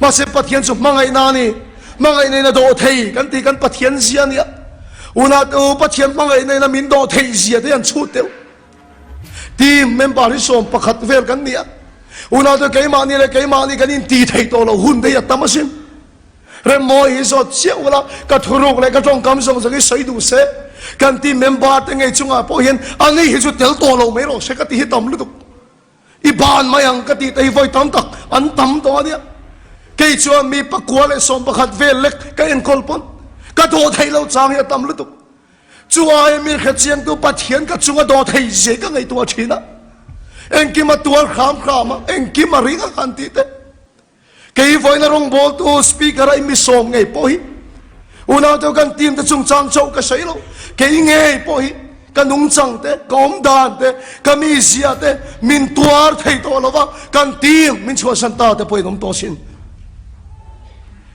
Mahse Pathian chu hmangaihna a ni. Hmangaihna in a dawh thei kan tih kan Pathian zia a nia. Unate u, Pathian hmangaihna in a min dawh theih zia te hi an chhut deuh. Team member hi 11 vel kan ni a. Unaute keimahni leh keimahni kan inti thei tawh lo hun te hi a tam asin. Remmawi hi zawt chiah ula, ka thuruk leh ka tawngkam zawng zawng hi sawi duh se. Kan team member te ngei chungah pawh hian ani hi chu tel tawh lo mai rawh se ka ti hi tam lutuk. I ban mai ang ka tih te hi vawi tam tak an tam tawh a nia. Kei chuan mi pakua leh 11 vel lek ka enkawl pawn ka dawh theih lo chang hi a tam lutuk. Chu aia mi hrechiangtu Pathian ka chunga dawh thei zia ka ngaihtuah thin a. Engkim a tuar hram hram a, engkim a ring a han tih te. Kei vawiina rawngbawltu speaker a i mi sawm ngei pawh hi unaute kan team te chungchang chauh ka sawi lo. Kei ngei pawh hi ka nungchang te, ka awm dan te, ka mizia te min tuar thei tawh lo va, kan team min chhuahsan ta te pawhin awm tawh sin.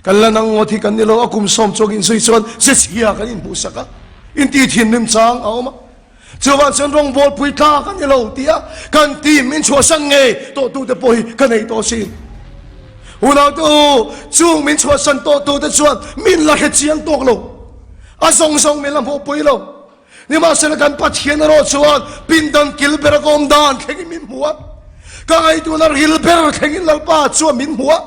Kan la nang ngawt hi kan ni lo, a kum sawm chuang inzui chuan zechhia kan inhmuhsak a, inti thinrim chang a awm a. Chuvang chuan rawngbawl pui tlak a ni lo tia kan team min chhuahsan ngei tawhtute pawh hi ka nei tawh asin. Unaute u, chung min chhuahsan tawhtute chuan min la hre chiang tawk lo, a zawng zawng min la hmuhpui lo. Nimahsela kan Pathian erawh chuan pindan kil bera ka awm dan thlengin min hmu a, ka ngaihtuahna ril ber thlengin Lalpa chuan min hmu a.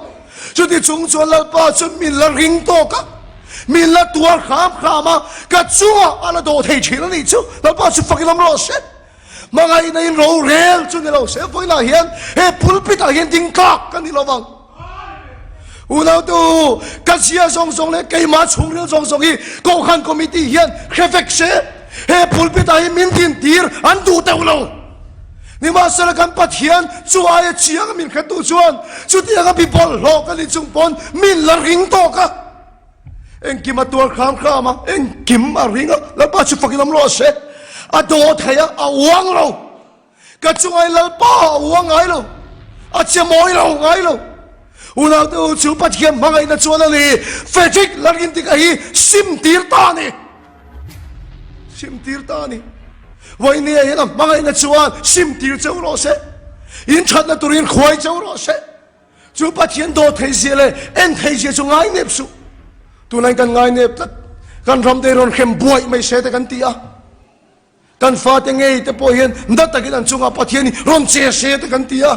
Chuti chung chuan Lalpa chuan min la ring tawk a, min la tuar hram hram a, ka chungah a la dawh thei thin a nih chu. Lalpa chu fakin awm rawh se. Hmangaihna in rorel chu ni lo se, vawiinah hian he pulpit ah hian ding tlak ka ni lo vang. Unaute u, ka zia zawng zawng leh keimah chhungril zawng zawng hi Kohhran Committee hian hre vek se, he pulpit ah hi min din tir an duh deuh lo. Nimahsela kan Pathian chu aia chiang a min hretu chuan chutianga mi bawlhhlawh ka ni chung pawn min la ring tawk a. Engkim a tuar hram hram a, engkim a ring a, Lalpa chu fakin awm rawh se. A daw thei a, a uang lo. Ka chungai Lalpa a uang ngai lo, a che mawi lo ngai lo. Unaute u chu Pathian hmangaihna chuan a ni, Frederick Lalrintika hi sim tir ta a ni. Sim tir ta a ni. Vawinia hian a hmangaihna chuan sim tir cheu rawh se. In thatna turin khuai cheu rawh se. Chu Pathian dawt thei zia leh en thei zia chu ngai nep suh. Tunlai kan ngai nep tlat. Kan ram te rawn hrem buaih mai se te kan ti a. Kan fate ngei te pawh hian na takin an chungah Pathian hi rawn che se te kan ti a.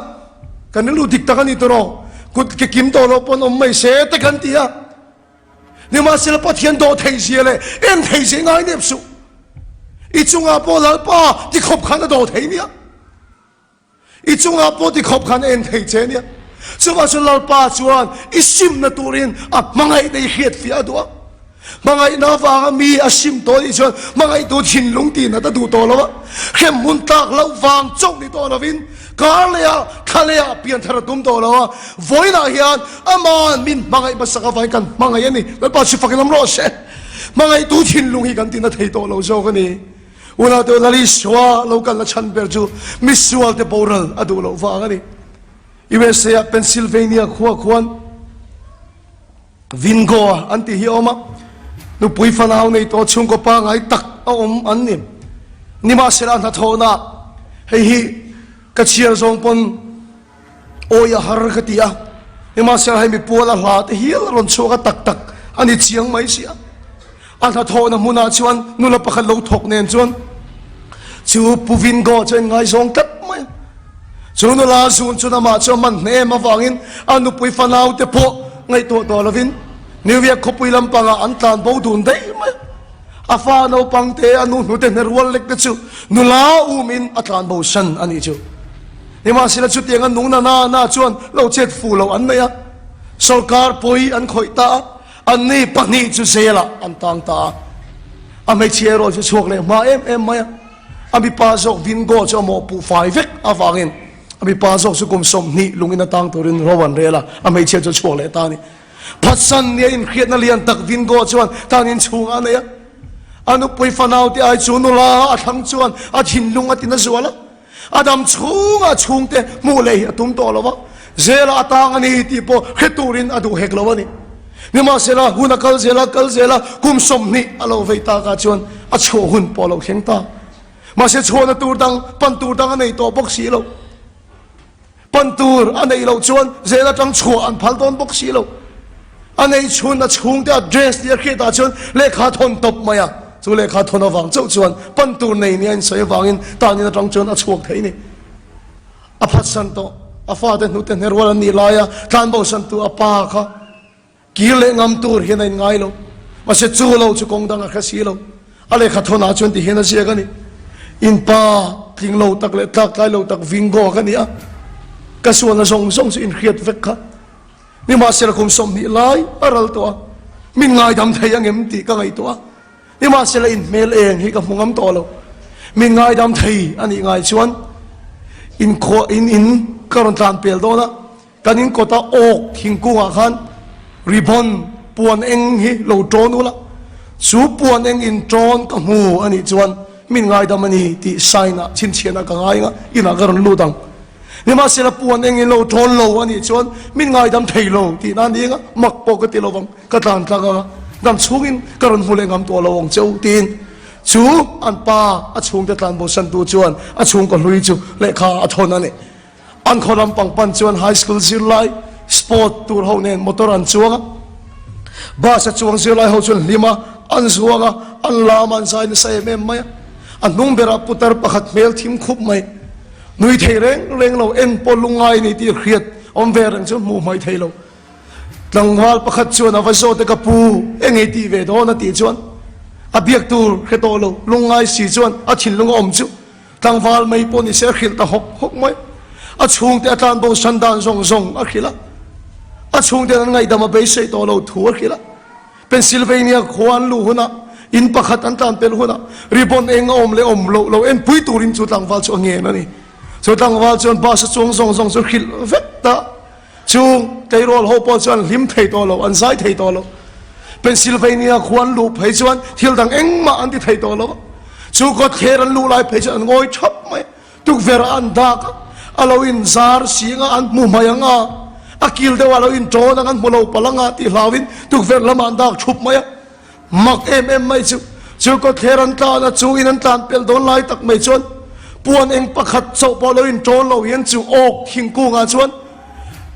Kan rilru dik tak a ni tawh Kut ke kim tawh loh pawn awm mai se te kan ti a. Nimahsela Pathian dawh thei zia leh en thei zia ngai nep suh. I chungah pawh Lalpa tikhawp khan a dawh thei nia. I chungah pawh tikhawp khan a en thei che nia. Chuvang chuan Lalpa chuan i simna turin a hmangaihna i hriat fiah a duh a. Hmangaihna avanga mi a sim tawh anih chuan hmangaihtu thinlung tihnat a duh tawh lo a. Hremhmun tlak loh vang chauh ni tawh lovin kar lehah thla lehah pianthar a tum tawh lo a. Vawiinah hian Aman min hmangaih hmasak avangin kan hmangaih a ni. Lalpa chu fakin awm rawh se. Hmangaihtu thinlung hi kan tina thei tawh lo zawk a ni. Unaute Lal Isua lo kalna chhan ber chu misualte boral a duh loh vang a ni. USA ah Pennsylvania khua khuan Vingoa an tih hi a awm a, nupui fanau nei tawh chhungkaw pangngai tak a awm an ni. Nimahsela a hnathawhna hei hi ka chhiar zawng pawn Awi a har ka ti a, nimahsela hei mipual a hla te hial a rawn chhuak a tak tak a ni chiang mai si a. A hnathawhna hmunah chuan nula pakhat lo thawk nen chuan chu Pu Vingo chu a inngaizawng tlat mai a. Chu nula zun chuan amah chu a man hne em avangin a nupui fanau te pawh ngaihtuah tawh lovin New York khawpui lampangah an tlan bo dun daih mai a. A fa naupang te a nu hnute hne rual lek te chu nula umin a tlan bo san a nih chu. Nimahsela chutianga nung na na na chuan lo chet fuh loh an nei a, sawrkar pawi an khawih ta a, anni pahnih chu zelah an tang ta a. A hmeichhia erawh chu chhuak leh hma em em mai a, a mipa zawk Vingo chu a mawhpuh fai vek avangin a mipa zawk chu kum 20 lungin a tang turin ro an rel a, a hmeichhia chu a chhuak leh ta a ni. Phatsan nia inhriatna lian tak Vingo chuan tan inchhungah a nei a, a nupui fanaute ai chu nula a thlang chuan a thinlung a tina zual a. A dam chhunga chhungte hmuh leh hi a tum tawh lo va, zela a tang a ni tih pawh hre turin a duh hek lo a ni. Nimahsela, hun a kal zel a, kal zel a, kum 20 a lo vei takah chuan a chhuah hun pawh a lo thleng ta. Mahse chhuahna tur dang, pan tur dang a nei tawh bawk si lo. Pan tur a neih loh chuan zel atang chhuah an phal dawn bawk si lo. A neih chhun a chhungte address tih a hriat ah chuan lehkha thawn tawp mai a, chu lehkha thawn avang chauh chuan pan tur nei nia insawi avangin tanin atang chuan a chhuak thei ni. A phatsan tawh, a fate hnute hne rual an nih laia tlanbosan tu a pa kha Kir leh ngam tur hian a inngai lo. Mahse chu lo chu kawng dang a hre si lo. A lehkha thawnah chuan ti hian a ziak a ni. In pa tling lo tak leh tlak tlai lo tak Vingo ka ni a. Ka sualna zawng zawng chu inhriat vek kha. Nimahsela kum 20 lai a ral tawh a. Min ngaidam thei angem tih ka ngaihtuah a. Nimahsela in hmel eng hi ka hmu ngam tawh lo. Min ngaidam thei a nih ngai chuan in khua in in ka rawn tlan pel dawn a. Kan in kawta awk thingkungah khan ribbon puan eng hi lo ṭawn ula, chu puan eng in ṭawn ka hmu a nih chuan min ngaidam a ni tih sign ah chhinchhiahna ka ngai anga inah ka rawn lut ang. Nimahsela puan eng in lo ṭawn lo a nih chuan min ngaidam thei lo tihna a ni anga mak pawh ka ti lo vang, ka tlan tlang anga dam chhungin ka rawn hmu leh ngam tawh lo ang che u tiin chu an pa a chhungte tlanbosantu chuan a chhungkaw hlui chu lehkha a thawn a ni. An khaw lam pang pan chuan high school zirlai sport tur ho nen motor an chuang a, bus a chuang zirlai ho chuan hlim a, an zuang a, an lam a, an zai nasa em em mai a. A hnung berah putar pakhat hmel thim khup mai, nui thei reng reng lo, en pawh lungngai a ni tih hriat awm ve reng chuan hmuh hmaih thei lo. Tlangval pakhat chuan a va zawt a, Ka pu, eng ei tih ve dawn a tih chuan a biak tur hre tawh lo, lungngai si chuan a thinlung a awm chu Tlangval mai pawh ni se a hrilh ta hawk hawk mai. A chhungte a tlan bo san dan zawng zawng a hrilh a. A chhungten an ngaihdam a beisei tawh lo thu a hrilh a. Pennsylvania khua an luh hunah in pakhat an tlan pel hunah ribbon eng a awm leh awm loh lo enpui turin chu tlangval chu a ngen a ni. Chu tlangval chuan bus a chuang zawng zawng chu hrilh vek ta. Chu tleirawl ho pawh chuan hlim thei tawh lo, an zai thei tawh lo. Pennsylvania khua an luh phei chuan thil dang engmah an ti thei tawh lo. Chu kawtthler an luh lai phei chuan an ngawi thap mai. Tukverh ah an dak a, a lo in zar sing a, an hmu mai ang a, a kil deuh ah a lo in tawn ang, an hmu lo palh ang a tih hlauin tukverh lamah an dak thup mai a. Mak em em mai chu, chu kawtthler an tlan a, chu in an tlan pelh dawn lai tak mai chuan puan eng pakhat chauh pawh lo in tawn lo hian chu awk thingkungah chuan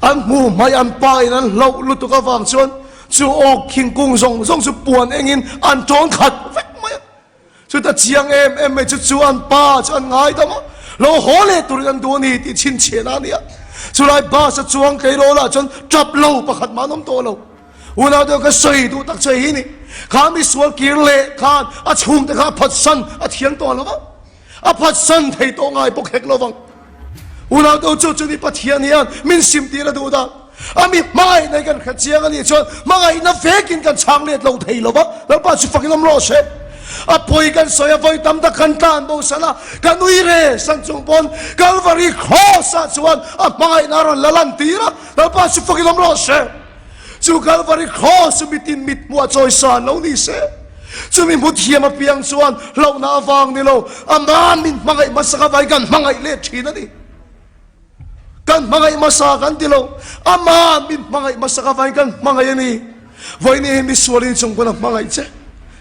an hmu hmai an pa in an hlauh lutuk avang chuan chu awk thingkung zawng zawng chu puan engin an tawn khat vek mai a. Chuta chiang em em mai chu chu an pa chu an ngaidam a, lo haw leh turin an duh a ni tih chhinchhiahna a ni a. Chulai bus a chuang tleirawl ah chuan tap lo pakhat mah an awm tawh lo. Unau deuh ka sawi duh tak che hi ni. Kha misual kir leh khan a chhungte kha a phatsan a thiam tawh lo vang. A phatsan thei tawh ngai bawk hek lo vang. Unau deuh chu chu ni Pathian hian min sim tir a duh dan. A mi hmangaihna hi kan hre chiang a nih chuan hmangaihna vekin kan chhang let lo thei lo va. Lalpa chu fakin awm rawh se. A pawi kan sawi a vawi tam tak kan tlan bo san a, kan ui re san chung pawn Kalvari Cross ah chuan a hmangaihna a rawn la lan tir a. Lalpa chu fakin awm rawh se. Chu Kalvari Cross chu mitin mit hmuh a chawisan lo ni se. Chumi hmu thiam apiang chuan hlauhna avang ni lo, ama min hmangaih hmasa kha vai kan hmangaih let thin a ni. Kan hmangaih hmasa kan ti lo, ama min hmangaih hmasa kha vai kan hmangaih a ni. Vawiin hi misual in chung pawn a hmangaih che,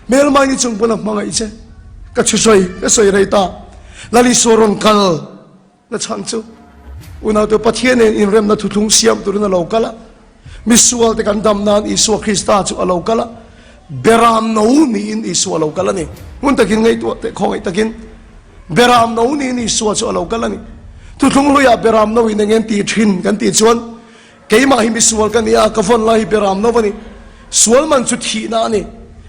hmelmain i chung pawn a hmangaih che. Ka chhusawi ka sawi rei ta. Lal Isua rawn kal. Na chhan chu unaute Pathian nen inremna thuthlung siam turin a lo kal a, misualte kan dam nan Isua Krista chu a lo kal a, Beram no niin Isua a lo kal a ni. Hmun takin ngaihtuah teh khawngaih takin Beram no niin Isua chu a lo kal a ni. Thuthlung hluiah Beram no in eng ti thin kan tih chuan Keimah hi misual ka ni a, ka vawn lai hi Beram no a ni. Sual man chu thihna a ni.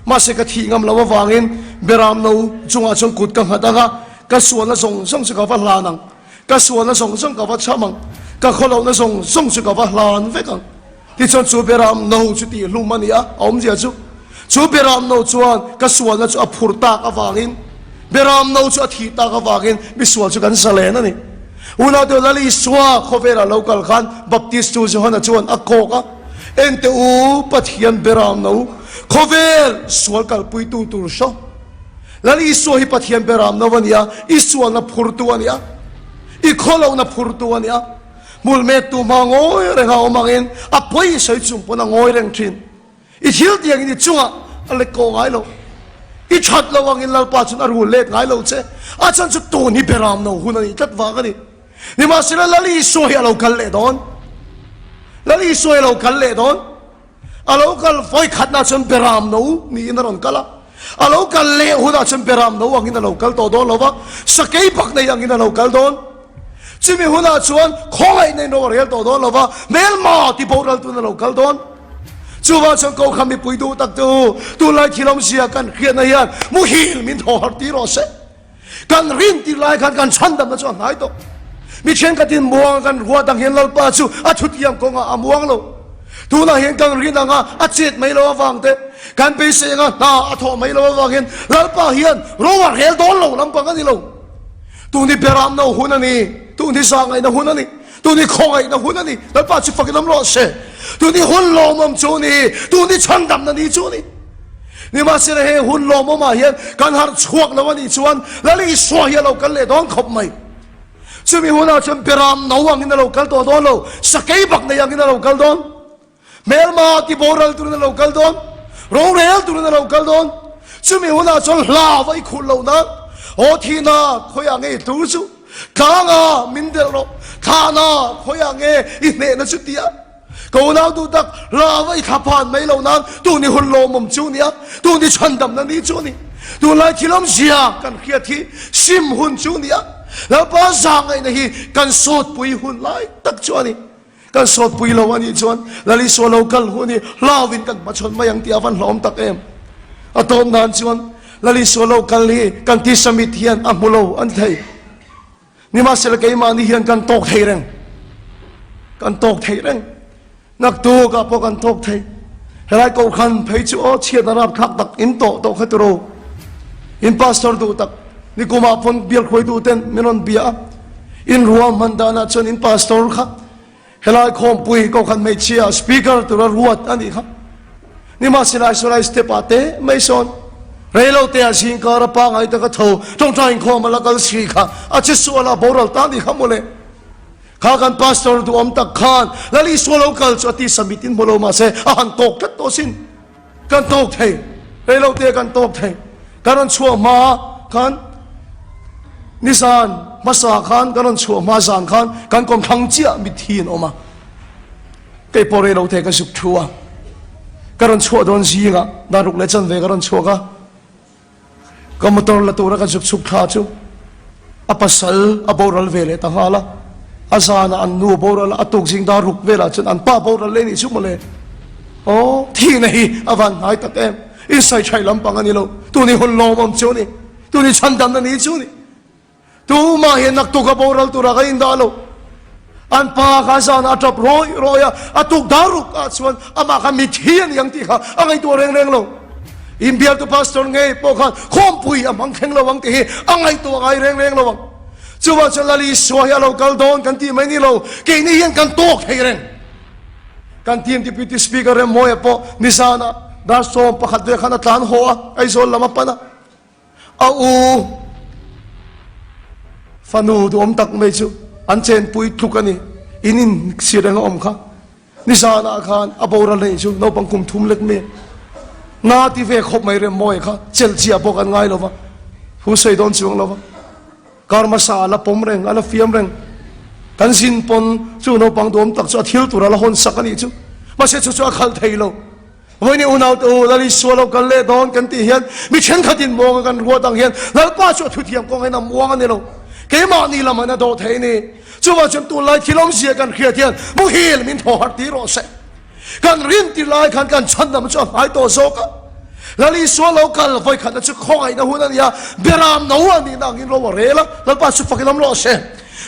Mahse ka thih ngam lo avangin Beram no chungah chuan kut ka nghat ang a, ka sualna zawng zawng chu ka va hlan ang. Ka sualna zawng zawng ka va cham ang. Ka khawlohna zawng zawng chu ka va hlan vek ang. Tichuan chu Beram no chu tihhlum a ni a, a awmzia chu chu Beram no chuan ka sualna chu a phur tak avangin, Beram no chu a thih tak avangin misual chu kan zalen a ni. Unaute Lal Isua khawvelah lo kal khan Baptistu Johana chuan a kawk a, Ente u, Pathian Beram no, khawvel sual kalpuitu tur hraw. Lal Isua hi Pathian Beram no a ni a, i sualna phurtu a ni a. I khawlohna phurtu a ni a, hmulmettu hma ngawi renga awm angin a pawi i sawi chung pawn a ngawi reng thin. I thil tiangin i chungah a let kawh ngai lo. I that lo angin Lalpa chuan a rul let ngai lo che. A chhan chu tun hi beram no hun a nih tlat vang a ni. Nimahsela Lal Isua hi a lo kal leh dawn. Lal Isua hi a lo kal leh dawn. A lo kal vawi khatna chuan beram no niin a rawn kal a. A lo kal leh hunah chuan beram no angin a lo kal tawh dawn lo va, sakei bak nei angin a lo kal dawn. Chumi hunah chuan khawngaih nei no a rel tawh dawn lo va, hmelma ti boral tun a lo kal dawn. Chuvang chuan Kohhran mipui duh tak te u, tunlai thil awmzia kan hriatna hian muhil min thaw harh tir rawh se. Kan rin tir lai khan kan chhandamna chu a hnai tawh. Mi thenkhatin muang kan ruat ang hian Lalpa chu a thutiam kawngah a muang lo. Tunah hian kan rin anga a chet mai lo avang te, kan beisei anga hna a thawh mai lo avang hian Lalpa hian ro a rel dawn lo lampang a ni lo. Tun hi beramna hun a ni, tun hi zahngaihna hun a ni, tun hi khawngaihna hun a ni. Lalpa chu fakin awm rawh se. Tun hi hun lawmawm chu a ni, tun hi chhandamna ni chu a ni. Nimahsela he hun lawmawmah hian kan harh chhuak lo a nih chuan Lal Isua hi a lo kal leh dawn khawp mai. Chumi hunah chuan beram no angin a lo kal tawh dawn lo, sakei bak nei angin a lo kal dawn, hmelma ti boral turin a lo kal dawn, rorel turin a lo kal dawn. Chumi hunah chuan hlau a i khulh loh nan, Aw thihna khawiah nge i tlur chu? Tlanga min delh rawh, thlahna khawiah nge i hnehna chu tia? Ka unau duh tak, hlau a i thla phan mai lo nan tun i hun lawmawm chu nia, tun i chhandamna ni chu a ni. Tunlai thil awmzia kan hriat hi sim hun chu nia, Lalpa zahngaihna hi kan sawtpui hun lai tak chu a ni. Kan sawtpui lo a nih chuan Lal Isua lo kal hun hi hlauin kan hmachhawn mai ang tih a van hlawm tak em. A tawp nan chuan Lal Isua lo kal hi kan tisa mit hian a hmu lo a ni thei. Nimahsela keimahni hian kan tawk thei reng. Kan tawk thei reng. Naktukah pawh kan tawk thei. Helai kohhran phei chu aw chhiatna rapthlak tak in tawh tawh kha tiro. In pastor duh tak nikumah pawn bial hruaitu ten min rawn bia a. In ruahman danah chuan in pastor kha Helai khawmpui kohhran hmeichhia speaker tura ruat a nih kha. Nimahsela Israel step ah te mai sawn reilo te ah zingkar a pangai taka tho tawngtai inkhawm a la kal si kha a che sual a boral ta nih kha mawle. Kha kan pastor duhawm tak khan Lal Isua lo kal chu a tisa mit in hmu lo mahse a han tawk tlat tawh sin. Kan tawk thei, reilo te kan tawk thei. Kan rawn chhuah hma khan nizan hmasa khan kan rawn chhuah hma zan khan kan kawmthlang chiah mitthi an awm a. Kei pawh reilo te ka zuk thu a. Ka rawn chhuah dawn zingah dan ruk leh chanve ka rawn chhuak a. Ka motor la tura ka zuk chhuk thla chu a pasal a boral ve leh ta nghal a, a zanah an nu a boral a, a tuk zing dar ruk velah chuan an pa boral leh nih chu mawle. Aw, thihna hi a van hnai tak em, insawi thaih lampang a ni lo, tuni hun lawmawm chu a ni, tuni chhandamna ni chu a ni. Tumah hian naktuk a boral turah kan indah lo. An pa kha zanah a tap rawih rawih a, a tuk dar ruk ah chuan amah kha mithi a ni ang tih kha a ngaihtuah reng reng lo. Inbialtu pastor ngei pawh khan khawmpui a hmang thleng lo ang tih hi a ngaihtuah ngai reng reng lo ang. Chuvang chuan Lal Isua hi a lo kal dawn kan tih mai ni lo, keini hian kan tawk thei reng. Kan team Deputy Speaker Remmawia pawh nizanah dar 11 vel khan a tlan haw a, Aizawl lam a pan a. A u fanu duhawm tak mai chu an chenpui tluk a ni. In in sir eng a awm kha. Nizanah khan a boral neih chu naupang kum thum lek mai a. Na ti ve khawp mai rem mawi kha chelh chiah pawh kan ngai lo va. Thu sawi dawn chuang lo va. Kar hmasa a la pawm reng, a la fiam reng. Kan zin pawn chu naupang duhawm tak chu a thil tur a la hawn sak a nih chu. Mahse chu chu a khalh thei lo. Vawiin unaute u, Lal Isua lo kal leh dawn kan tih hian mi thenkhatin muanga kan ruat ang hian Lalpa chu a thuthiam kawngin a muang a ni lo. Keimahni lam an a dawh thei a ni. Chuvang chuan tunlai thil awmzia kan hriat hian muhil min thaw harh tir rawh se. Kan rin tir lai khan kan chhandam chu a hnai tawh zawk a. Lal Isua lo kal vawikhatna chu khawngaihna hun a ni a, beram no a nihna angin ro a rel a, Lalpa chu fakin awm rawh se.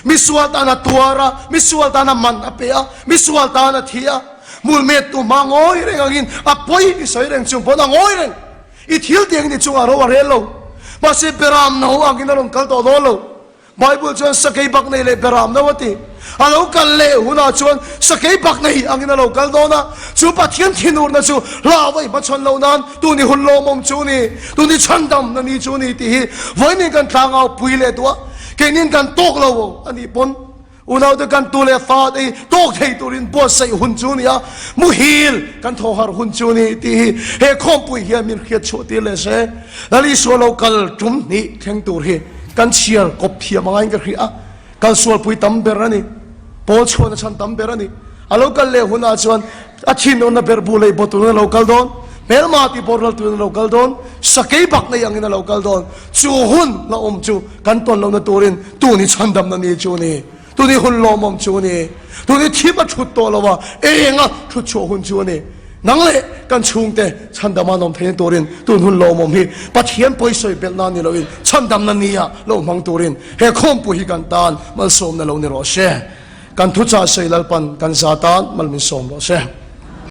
Misual tan a tuar a, misual tan a man a pe a, misual tan a thi a. Hmulmet tu hma ngawi reng angin a pawi i sawi reng chung pawn a ngawi reng. I thil tih angin i chungah ro a rel lo. Mahse beram no angin a rawn kal tawh dawn lo. Bible chuan sakei bak nei leh beram no a ti. A lo kal leh hunah chuan sakei bak nei angin a lo kal dawn a. Chu Pathian thinurna chu hlau a i hmachhawn loh nan tuni hun lawmawm chu ni, tuni chhandamna ni chu ni tih hi vawiin kan tlangau pui leh duh a. Keinin kan tawk lo a nih pawn Unaute kan tu leh fa te hi tawk thei turin buatsaih hun chu ni a, muhil kan thaw harh hun chu ni tih hi he khawmpui hian min hriat chhuah tir leh se. Lal Isua lo kal tum hnih thleng tur hi kan chhiar kawp thiam angaiin ka hria a, kal sualpui tam ber a ni, pawl chhuahna chhan tam ber a ni. A lo kal leh hunah chuan a thinurna ber bu lei baw turin a lo kal dawn, hmelma tih boral turin a lo kal dawn, sakei bak nei angin a lo kal dawn. Chu hun la awm chu kan tawn lohna turin tuni chhandamna ni chu ni, tuni hun lawmawm chu ni, tuni thim a thut tawh lo a, enga thut chhuah hun chu a ni. Nang leh kan chhungte chhandama an awm theihna turin tun hun lawmawm hi Pathian pawisawi belhna ni loin chhandamna nia lo hmang turin he khawmpui hi kan tan malsawmna lo ni rawh se. Kan thuchah sawi Lalpan kan za tan mal min sawm rawh se.